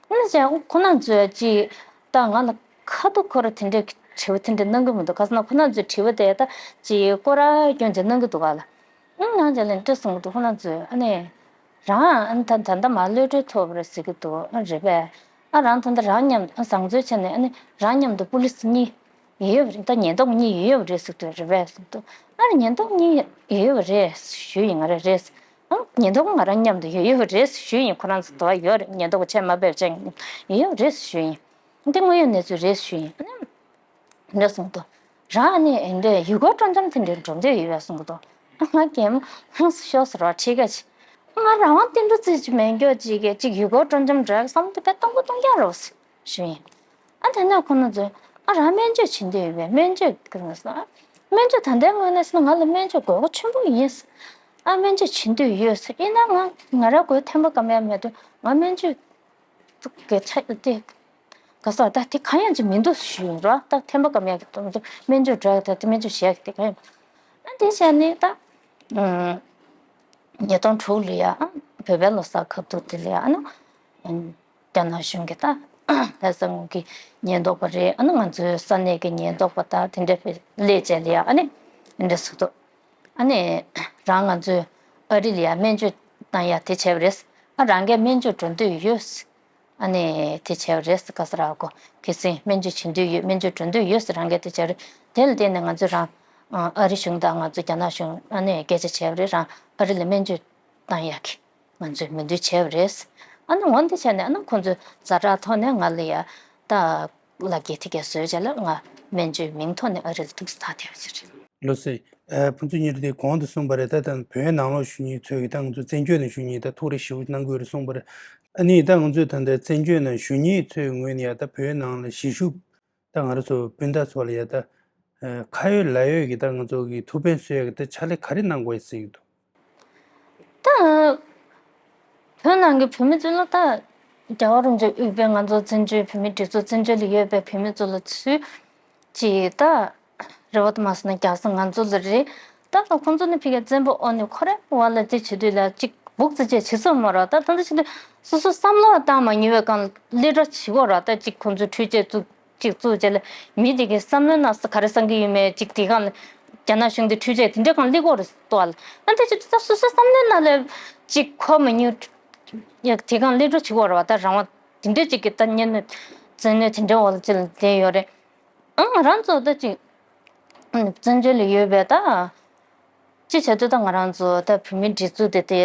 ཨ་ནི་བྱས་ཁོ་རང་ཚོས་ཅིག་ད་ང་ལ་ཁ་ཐུག་ཁོ་ར་དེ་འདྲའི་དྲི་བ་དེ་འདྲ་གནང་གི་མི་འདུག་ག་ཟེར་ན་ཁོ་རང་ཚོའི་དྲི་བ་དེ་ད་ཅིག་སྐོར་ར་སྐྱོན་ཅིག་གནང་གི་འདུག་ག་ལ། ཨང་ང་རྒྱ་ལན་སྤྲད་སོང་གི་འདུག་ཁོ་རང་ཚོས་ཨ་ནི་རང་ཨ་ནི་ད་ད་ལྟ་མ་གློད་གྲོལ་ཐོབ་རེད་ཟེར་གི་འདུག་ཨ་རེད་པས། ཨ་རང་ད་ལྟ་རང་མཉམ་དུ་ཨ་བཟང་བཙོན་བྱས་ནས་ཨ་ནི་རང་མཉམ་དུ་པུ་ལིས་གཉིས་ཡོད་ཡོད་པ་རེད། ད་ཉེན་རྟོག་གཉིས་ཡོད་ཡོད་པ་རེད་ཟེར་དུས་རེད་པས་ཟེར་དུས། ཨ་ནི་ཉེན་རྟོག་གཉིས་ཡོད་ཡོད་པ་རེད་ཞུས་ཡིན། ང་རང་རེད། ཨ་ཉེན་རྟོག་ང་རང་མཉམ་དུ་ཡོད་ཡོད་པ་རེད་ཞུས་ཡིན། ཁོ་རང་ཚོ་དོ་ཡོད་རེད། ཉེན་རྟོག་ཆེད་མ་ཕེབས་ཅན་ཡོད་ཡོད་པ་རེད་ཞུས་ཡིན། འདི་དངོས་ཡོད་གནས་ཚུལ་རེད་ཞུས་ཡིན། ཨ་ནི་འདྲ་གསུངས་འདུག་རང་ནི་འདི་ཡུལ་སྐོར་སྤྲོ་འཆམ་དེ་འདྲའི་འགྲོ་འདོད་ཡོད་པས་གསུངས་འདུག་ང་གད་མོ་ཧང་སུ་ཤོར་སོང་ར། ཁྲིད་ཀ་ཅིག་ང་རང་དབང་བསྟན་འགྲོ་རྩིས་ཀྱི་མེད་མགྱོགས་ཅིག་གི་ཅིག་ཡུལ་སྐོར་སྤྲོ་འཆམ་འགྲོ་བསམ་དུ་དཔེ་གཏོང་གི་གཏོང་རྒྱག་རོགས་ཞུས་ཡིན། ཨ་དེ་ནས་ཁོ་ན་ཚོས་ཨ་རང་སྨན་བཅོས་བྱེད་འདོད་ཡོད་པས་སྨན་བཅོས་ཀྱི་ང་སོང་། སྨན་བཅོས་ད་ལྟའི་ངོས་ནས་སོང་ང་ལ་སྨན་བཅོས་དགོས་མཁོ་ཆེན་པོ་ཡིན། ཨ་སྨན་བཅོས་བྱེད་འདོད་ཡོད་ཡིན་ན་ང་ང་རང་དགོས་ཐེམ་པ་སྐམ་ཡ་མེད་དུས་ང་སྨན་བཅོས་གི་ཆ་དེ། ག་ས་ད་དེ་གང་ཡང་ཅིག་མི་འདུག་ཞུས་ཡིན་རོ། ད་ཐེམ་པ་སྐམ་ཡག་གི་དོན་དུ་སྨན་བཅོས་འགྲོ་ཡག་ད་དེ་སྨན་བཅོས་བྱེད་ཡག་གི་དེ་གང་ཡང་མི་འདུག་ཨ་དེ་བྱས་ནས་ད་ཉིས་སྟོང་དྲུག་ལ་ཡ་ཨ་བོད་པའི་ལོ་གསར་ཁ་ཐུག་དེ་ལ་ཡ་ཨ་ནི་རྒྱ་ནག་གཞུང་གི་ད་ལྷ་ས་ངོས་ཀྱི་ཉེན་རྟོག་པ་རེད། ཨ་ནི་ང་ཚོའི་ས་གནས་ཀྱི་ཉེན་རྟོག་པ་ད་དེ་འདྲ་བས་སླེབས་བྱས་ལ་ཡ་ཨ་ནི་འདི་འདྲ་ཟེར་འདུག་ཨ་ནི་རང་ང་ཚོའི་ཨ་རི་ལ་ཡ་སྨན་བཅོས་བཏང་ཡ་དེ་བྱས་པ་རེད། ཨ་རང་གིས་སྨན་བཅོས་འགྲོ་འདོད་ཡོད། ཨ་ནི་དེ་བྱས་པ་རེད་ཟེར་ག་ས་ར་གོ་ཁེ་སིང་སྨན་བཅོས་བྱེད་འདོད་ཡོད། སྨན་བཅོས་འགྲོ་འདོད་ཡོད་ཟེར་རང་གིས་དེ་བྱས་རེད། དེ་ལ་བརྟེན་ནས་ང་ཚོས་རང་ཨ་རི་གཞུང་དང་ང་ཚོ་རྒྱ་ནག་གཞུང་ཨ་ནི་སྐད་ཆ་བྱས་པ་རེད། རང་ཨ་རི་ལ་སྨན་བཅོས་བཏང་ཡག་གི་ང་ཚོས་མོས་མཐུན་བྱས་པ་རེད། ཨ་ནི་འོན་ཏེ་བྱས་ནས་ཨ་ནི་ཁོང་ཚོས་ཛ་དྲག་ཐོག་ནས་ང་ལ་ཡ་ད་ལབ་ཀྱི་དེ་གས་བཟོས་བྱས་ལ་ང་སྨན་བཅོས་མིང་ཐོག་ནས་ཨ་རི་ལ་ཐུགས་སུ་ཐག་དེ་བ་ཅིག་རེད། ལགས་སོ། ཨ་ཕུན་ཚོགས་ཉིན་རེ་དེ་གོང་དུ་གསུངས་པ་རེད། ད་ལྟ་བོད་ནང་ལོགས་བཞུགས་མཁན་ཚོས་ཀྱི་ད་ང་ཚོ་བཙན་བྱོལ་ནང་བཞུགས་མཁན་ད་ཐུགས་རེ་ཞེ་པོ་གནང་གི་ཡོད་རེད་གསུངས་པ་རེད། ཨ་ནི་ད་ང་ཚོས་ད་ལྟ་བཙན་བྱོལ་ནང་བཞུགས་མཁན་ཚོའི་ངོས་ནས་ཡ་ད་བོད་ནང་ལ་གཞིས་བཞུགས་ད་ང་རང་ཚོ་སྤུན་ཟླ་ཚོ་ལ་ཡ་ད་ཁ་ཡོད་ལག་ཡོད་ཀྱི་ད་ང་ཚོ་གི་ཐུགས་ཕན་གསོས་ཡ་གི་ད་ཕྱག་ལས་ག་རེ་གནང་དགོས་ཡ་ཟེར་གྱི་འདུག་ད་བོད་ནང་གི་བོད་མི་ཚོ་ལ་ད་རྒྱལ་བ་རིན་པོ་ཆེ་དབུས་པའི་ང་ཚོ་བཙན་བྱོལ་བོད་མི་སྒྲིག་འཛུགས་བཙན་བྱོལ་ལ་ཡོད་པའི་བོད་མི་ཚོ་ལ་ཚུལ་གྱིས་ད་རེ་བ་དུ་མ་སོང་ན་རྒྱག་ས་ང་ཚོ་ལ་རེད། ད་ལ་ཁོང་ཚོ་ནི་ཕི་གའི་བཙན་པོ་ཨོ་ནི་ཁོ་རེ་བ་ལ་དེ་བྱེད་དུས་ལ་གཅིག་སྦུག་ཙི་ཅེ་བྱེད་སོང་མ་ར། ད་ད་ལྟ་བྱེད་དུས་སོ་སོ་བསམ་བློ་བཏང་མ་མྱོང་བའི་སྒང་ལ་ལི་གྲོ་བྱེད་གོ་ར། ད་གཅིག་ཁོང་ཚོ་འཕྲུལ་ཆས་བཙུགས་གཅིག་བཙུགས་བྱས་ལ་མི་དེ་གའི་བསམ་བློའི་ནང་ས་ག་རེ་བསམ་གི་ཡོད་མེད་གཅིག་དེ་སྒང་ལ་རྒྱ་ནག་གཞུང་དེ་འཕྲུལ་ཆས་དེ་འདྲའི་སྒང་ལི་གོ་ར་ལྟོས་ལ། ཨ་འདི་ཅིག་ད་སོ་སོའི་བསམ་བློའི་ནང་ལ་ཅིག་གོ་མ་མྱོང་ཡག་དེ་སྒང་ལི་གྲོ་བྱེད་གོ་ར་བ། ད་རང་དབང་དེ་འདྲའི་ཅིག་གི་ད་ཉེ་གནོད་བཙན་གནོད་དེ་འདྲའི་འོག་ལ་ཅིག་ལ་བསྡད་ཡོད་རེད། ཨ་ང་རང་ཚོ་ད་ཅིག་བཙན་བྱོལ་ལ་ཡོད་པའི་ད་ཅི་བྱེད་དུས་ད་ང་རང་ཚོ་ད་བོད་མི་སྒྲིག་འཛུགས་དེ་དེ་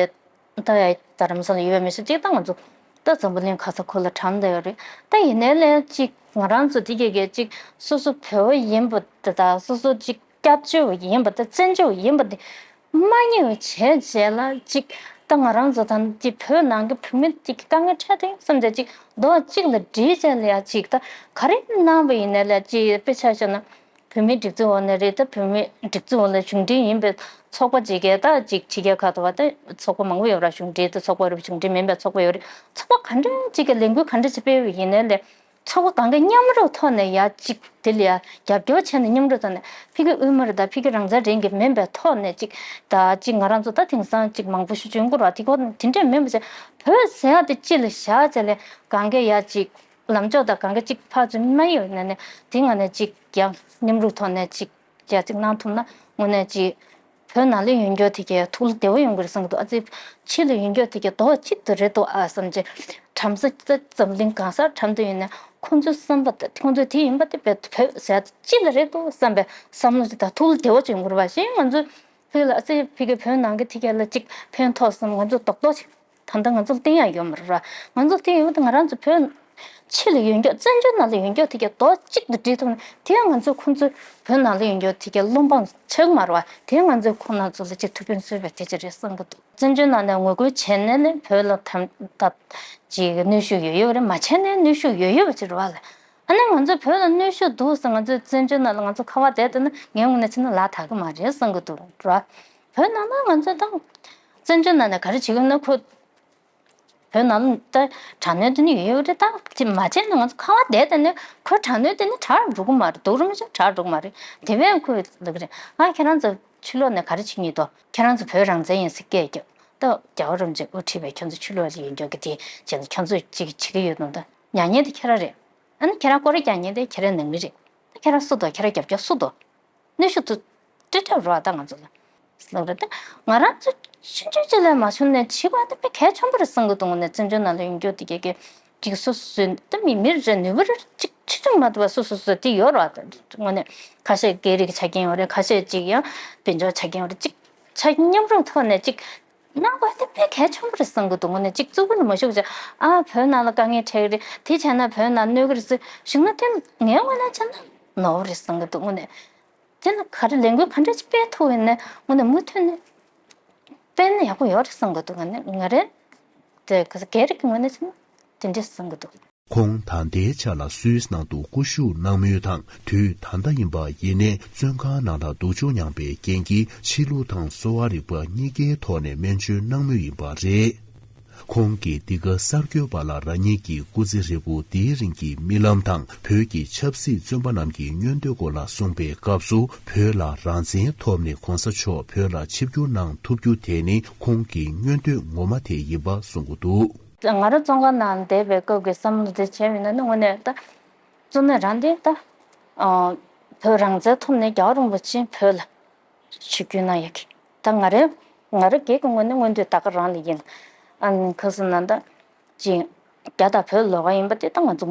ད་རྡ་རམ་ས་ལ་ཡོད་པ་མི་ཤེས་ཅིག་ད་ང་ཚོ་ད་འཛམ་བུ་གླིང་ག་ས་ག་ལ་གྲམ་བསྡད་ཡོད་རེད། ད་ཡིན་ནའི་ལས་ཅིག་ང་རང་ཚོ་དེ་གས་གས་ཅིག་སོ་སོ་བོད་པ་ཡིན་པ་དེ་དང་སོ་སོ་ཅིག་སྐྱབས་བཅོལ་བ་ཡིན་པ་དང་བཙན་བྱོལ་བ་ཡིན་པ་དེ་མ་ངེས་པ་བྱས་རྗེས་ལ་ཅིག་ད་ང་རང་ཚོ་ད་ཅིག་བོད་ནང་གི་བོད་མི་དེ་གི་དཀའ་ངལ་འཕྲད་དེ་བསམ་བྱས་ཅིག་རྡོག་གཅིག་ལ་སྒྲིལ་བྱས་ལ་ཡ་ཅིག་ད་ག་རེ་གནང་པ་ཡིན་ནའི་ལས་ཅིག་དཔེ་ཆ་བཞག་ན། བོད་མིའི་སྒྲིག་འཛུགས་འོག་ནས་རེད། ད་བོད་མིའི་སྒྲིག་འཛུགས་འོག་ལ་གཞུང་འབྲེལ་ཡིན་པའི་ཚོགས་པ་ཅིག་གིས་ད་ཅིག་ཕྱི་རྒྱལ་ཁག་ཏུ་བ་ད་ཚོགས་པ་མང་པོ་ཡོད་ར། གཞུང་འབྲེལ་དུ་ཚོགས་པ་ཡོད་རེད། གཞུང་འབྲེལ་མིན་པའི་ཚོགས་པ་ཡོད་རེད། ཚོགས་པ་ག་འདྲ་ཅིག་གིས་ལས་འགུལ་ག་འདྲ་ཅིག་སྤེལ་བ་ཡིན་ནའི་ལས་ཚོགས་པ་གང་ག་མཉམ་རུབ་ཐོག་ནས་ཡ་ཅིག་དེ་ལ་ཡ་རྒྱབ་སྐྱོར་བྱས་ནས་མཉམ་རུབ་ཐོག་ནས་ཕ་གི་དབུས་མ་རེད། ད་ཕ་གི་རང་བཙན་རེད་གི་མིན་པའི་ཐོག་ནས་ཅིག་ད་ཅིག་ང་རང་ཚོ་ད་དེང་སང་ཅིག་མང་པོ་ཞུ་ཆུང་གུ་ར་དེ་གོ་དེ་འདྲས་མིན་པ་ཅིག་བོད་ཟེར་ཡ་དེ་སྤྱི་ལ་བཞག་བྱས་ལས་གང་ག་ཡ་ཅིག་ལམ་ཕྱོགས་དང་གང་ག་ཅིག་ཕར་ཚུར་མ་ཡོད་ན་ནས་དེ་ང་ནས་ཅིག་ཡང་མཉམ་རུབ་ཐོག་ནས་ཅིག་ཡ་ཅིག་གནང་ཐུབ་ན་དངོས་གནས་ཅིག་བོད་ནང་ལ་ཡོད་མཁན་དེ་གའི་ཐུགས་ལ་བདེ་བོ་ཡོང་གི་རེད་བསམ་གི་འདུག་ཨ་ཙི་ཕྱི་ལ་ཡོད་མཁན་དེ་གའི་རྡོག་གཅིག་ཏུ་རེད་འདུག་ཨ་བསམ་ཅིག་གྲམ་ས་ད་འཛམ་གླིང་གང་སར་གྲམ་དུ་ཡོད་ན་ཁོང་ཚོའི་བསམ་པ་དེ་ཁོང་ཚོའི་དེ་ཡིན་པ་དེ་བོད་བོད་ཟེར་ཡ་དེ་སྤྱི་ལ་རེད་འདུག་བསམ་པའི་བསམ་བློ་ཅིག་དང་ཐུགས་ལ་བདེ་བོ་ཅིག་ཡོང་གི་རེད་པ། གཞན་ང་ཚོ་ཕ་གི་ལ་ཨ་ཙི་ཕ་གི་བོད་ནང་གི་དེ་གའི་ལ་ཅིག་ཕན་ཐོགས་བསམ་ང་ཚོ་རྡོག་རྡོག་ཅིག་ད་ལྟ་ང་ཚོ་ལ་བསྟན་ཡག་ཡོད་མ་རེད་ར། ང་ཚོ་ལ་བསྟན་ཡོད་པ་དེ་ང་རང་ཚོ་བོད་ཕྱི་ལ་ཡོད་མཁན་བཙན་བྱོལ་ནང་ལ་ཡོད་མཁན་དེ་གའི་རྡོག་གཅིག་ཏུ་སྒྲིལ་ཐུབ་ན་དེ་ང་ཚོ་ཁོང་ཚོ་བོད་ནང་ལ་ཡོད་མཁན་དེ་གའི་བློ་འབངས་ཆགས་མ་རེད་བ། དེ་ང་ཚོ་ཁོང་རྣམ་ཚོ་ལ་ཅིག་ཐུགས་ཕན་གསོས་པའི་དེ་ཅིག་རེད་བསམ་གི་འདུག་བཙན་བྱོལ་ནང་ནས་ངོ་རྒོལ་བྱས་ནས་ནི་བོད་ལ་ད་ད་ཅིག་གནོན་ཤུགས་ཡོད་ཡོད་རེད། མ་བྱས་ནས་གནོན་ཤུགས་ཡོད་ཡོད་པ་ཅིག་རེད་བ་ལ། ཨ་ནི་ང་ཚོ་བོད་ལ་གནོན་ཤུགས་འདུག་ཟེར་ང་ཚོ་བཙན་བྱོལ་ནང་ལ་ང་ཚོ་ཁ་བ་བསྡད་ན་ངའི་ངོས་ནས་བྱས་ན་ལག་ཐག་གི་མ་རེད་བསམ་གི་འདུག་ར། བོད་ནང་ན་ང་ཚོ་ད་བཙན་བྱོལ་ནང་ནས་ག་རེ་བྱེད་ཀྱི་ཡོད་ན་ཁོ་བོད་ནང་ལ་ད་དྲག་གནོན་དེ་ནི་ཡོད་ཡོད་རེད། ད་ཅི་མ་བྱས་ན་ང་ཚོ་ཁ་བ་བསྡད་དེ་ནི་ཁོ་དྲག་གནོན་དེ་ནི་དྲག་འགྲོ་གི་མ་རེད། སྡུག་རུ་མི་ཆོག་དྲག་འགྲོ་གི་མ་རེད། དེ་བས་ཁོས་ལབ་གི་རེད། ང་ཁྱེད་རང་ཚོ་ཕྱི་ལོགས་ནས་ག་རེ་བྱེད་ཀྱི་ཡོད་དོ། ཁྱེད་རང་ཚོ་བོད་རང་བཙན་ཡིན་ཟེར་སྐད་རྒྱབ། ད་རྒྱལ་བ་རིན་པོ་ཆེ་དབུ་ཁྲིད་པའི་ཁྱོད་ཚོ་ཕྱི་ལོགས་ལ་ཡོད་མཁན་གྱི་དེ་བྱས་ན་ཁྱོད་ཚོས་ཅིག་བྱེད་ཀྱི་ཡོད་དོ། ད་ཉན་མཁན་དེ་ཁྱེད་རང་རེད། ཨ་ནི་ཁྱེད་རང་སྐོར་ར་རྒྱག་མཁན་དེ་ཁྱེད་རང་ནང་མི་རེད། ད་ཁྱེད་རང་སུ་དོ། ཁྱེད་རང་རྒྱབ་སྐྱོར་སུ་དོ། གནོན་ཤུགས་དེ་སྤྲད་སྤྲད་རོགས་ད་ང་ཚོ་ལ། ལབ་རེད། ད་ང་རང་ཚོ་ཆུང་ཆུང་ཅིག་ལས་མ་བྱུང་ནས་བྱེད་དགོས་དེ་དཔེ་གལ་ཆེན་པོ་རེད་བསམ་གི་འདུག་ངོ་ནས་བཙན་བྱོལ་ནང་ལ་ཡོད་མཁན་དེ་གའི་གི་ ཅིག་སོ་སོ་སོའི་ད་མི་མི་རེ་ནུས་པ་རེ་ཅིག་ཆེ་ཆུང་མ་གཏོགས་པ་སོ་སོ་སོ་དེ་ཡོད་རེད་བ། དངོས་གནས་ཁ་ཤས་སྐད་རིགས་ཆ་རྐྱེན་ཡོད་རེད། ཁ་ཤས་ཅིག་ཡང་དཔལ་འབྱོར་ཆ་རྐྱེན་ཡོད་རེད། ཅིག་ཆ་མཉམ་རུབ་ཐོག་ནས་ཅིག་གནང་དགོས་དེ་དཔེ་གལ་ཆེན་པོ་རེད་བསམ་གྱི་འདུག་དངོས་གནས་ཅིག་རྩུབ་པོ་ནས་མ་ཞུགས་བྱས། ཨ་བོད་ནང་ལ་དཀའ་ངལ་འཕྲད་ཀྱི་རེད། དེ་བྱས་ན་བོད་ནང་གནོད་ཀྱི་རེད་ཟེར་ཞུས་ན་དེ་ངའི་ངོས་ནས་བྱས་ན་ནོར་བ་རེད་བསམ་གྱི་འདུག་དངོས་གནས། དེ་ནི་ག་རེ་ལས་འགུལ་ག་འདྲ་ཅིག་སྤེལ་ཐུབ་ཡོད་ནས་དངོས་གནས་མུ་མཐུད་ནས་སྤེལ་ན་ཡག་པོ་ཡོད་རེད་བསམ་གྱི་འདུག་ང་ནི་ང་རེ་དེ་ག་ས་སྒེར་གྱི་ངོས་ནས་བྱས་ན་དེ་འདྲས་བསམ་གྱི་འདུག་ཁོང་ད་ལྟའི་ཆ་ལ་སུད་སི་ནང་དུ་སྐུ་བཞུགས་གནང་མུས་དང་དུས་ད་ལྟ་ཡིན་པ་ཡིན་ནའི་བཙོན་ཁང་ནང་ལ་སྡུག་སྦྱོང་མྱངས་པའི་རྐྱེན་གྱིས་ཕྱི་ལུགས་དང་གསོ་བ་རིག་པ་གཉིས་ཀའི་ཐོག་ནས་སྨན་བཅོས་གནང་མུས་ཡིན་པ་རེད། ཁོང་གིས་འདི་ག་གསར་འགོད་པ་ལ་རང་ཉིད་ཀྱི་སྐུ་ཚེ་ཧྲིལ་པོ་འདིའི་རིང་གི་རྨི་ལམ་དང་བོད་ཀྱི་ཆབ་སྲིད་བཙོན་པ་རྣམས་ཀྱི་མངོན་འདོད་སྐོར་ལ་གསུངས་པའི་སྐབས་སུ་བོད་ལ་རང་བཙན་ཐོབ་ནས་གོང་ས་མཆོག་བོད་ལ་ཆིབས་བསྒྱུར་གནང་ཐུབ་རྒྱུ་དེ་ནི་ཁོང་གི་མངོན་འདོད་ངོ་མ་དེ་ཡིན་པ་གསུང་གི་འདུག་ང་རང་བཙོན་ཁང་ནང་བསྡད་པའི་སྐབས་ཀྱི་བསམ་བློ་དེ་བྱས་པ་ཡིན་ན་ནི་དངོས་གནས་ད་གཙོ་གནད་རང་དེ་ད་ཨ་བོད་རང་བཙན་ཐོབ་ནས་རྒྱལ་བ་རིན་པོ་ཆེ་བོད་ལ་ཆིབས་བསྒྱུར་གནང་ཡག་གི་ད་ང་རང་ང་རང་སྒེར་གྱི་ངོས་ནས་མངོན་འདོད་ད་ག་རང་ལ་ཡིན། ཨ་ནི་ག་ཟེར་ན་ད་ཅིག་རྒྱ་དང་བོད་ལོགས་ཀ་ཡིན་པ་དེ་ད་ང་ཚོ་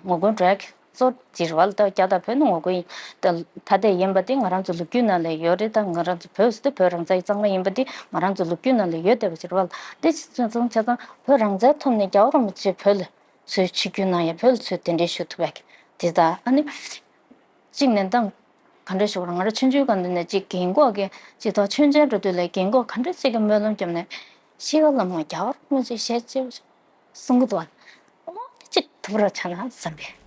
ངོ་རྒོལ་འགྲོ་ཡག་གི་གཙོ་ཅིག་རེད་བ་ལ། ད་རྒྱ་དང་བོད་ནི་ངོ་རྒོལ་ཡིན། ད་ད་ལྟ་ཡིན་པ་དེ་ང་རང་ཚོ་ལོ་རྒྱུས་ནང་ལ་ཡོད་རེད། ད་ང་རང་ཚོ་བོད་ཟེར་དུས་བོད་རང་བཙན་གྱི་གཙང་མ་ཡིན་པ་དེ་ང་རང་ཚོ་ལོ་རྒྱུས་ནང་ལ་ཡོད་བསྡད་པ་ཅིག་རེད་བ་ལ། དེ་ཅིག་ཚོད་ཚོད་བྱས་ཙང་བོད་རང་བཙན་ཐོབ་ནས་རྒྱལ་བ་རིན་པོ་ཆེ་བོད་ལ་ཚུར་ཆིབས་བསྒྱུར་གནང་ཡ། བོད་ལ་ཚུར་གདན་འདྲེན་ཞུ་ཐུབ་ཡ་གི་དེ་ད་ཨ་ནི་གཅིག་ནས་ད་ག་འདྲ་ཞུ་དགོས་རེད། ང་རང་ཆུང་ཆུང་སྒང་དེ་ནས་ཅིག་རྒན་གོག་གི་ཅིག་ད་ཆོས་མཇལ་འགྲོ་དུས་ལ་རྒན་གོག་ག་འདྲ་ཅིག་གི་སྨོན་ལམ་བརྒྱབ་ནས་ཤི་ཁ་ལ་མ་རྒྱལ་བ་རིན་པོ་ཆེ་ཞལ་ལྕེ་གསུང་གི་འདུག་ཨ། ཨོ་དེ་ཅིག་ཐུབ་རོགས་བྱ་ན་བསམ་པས།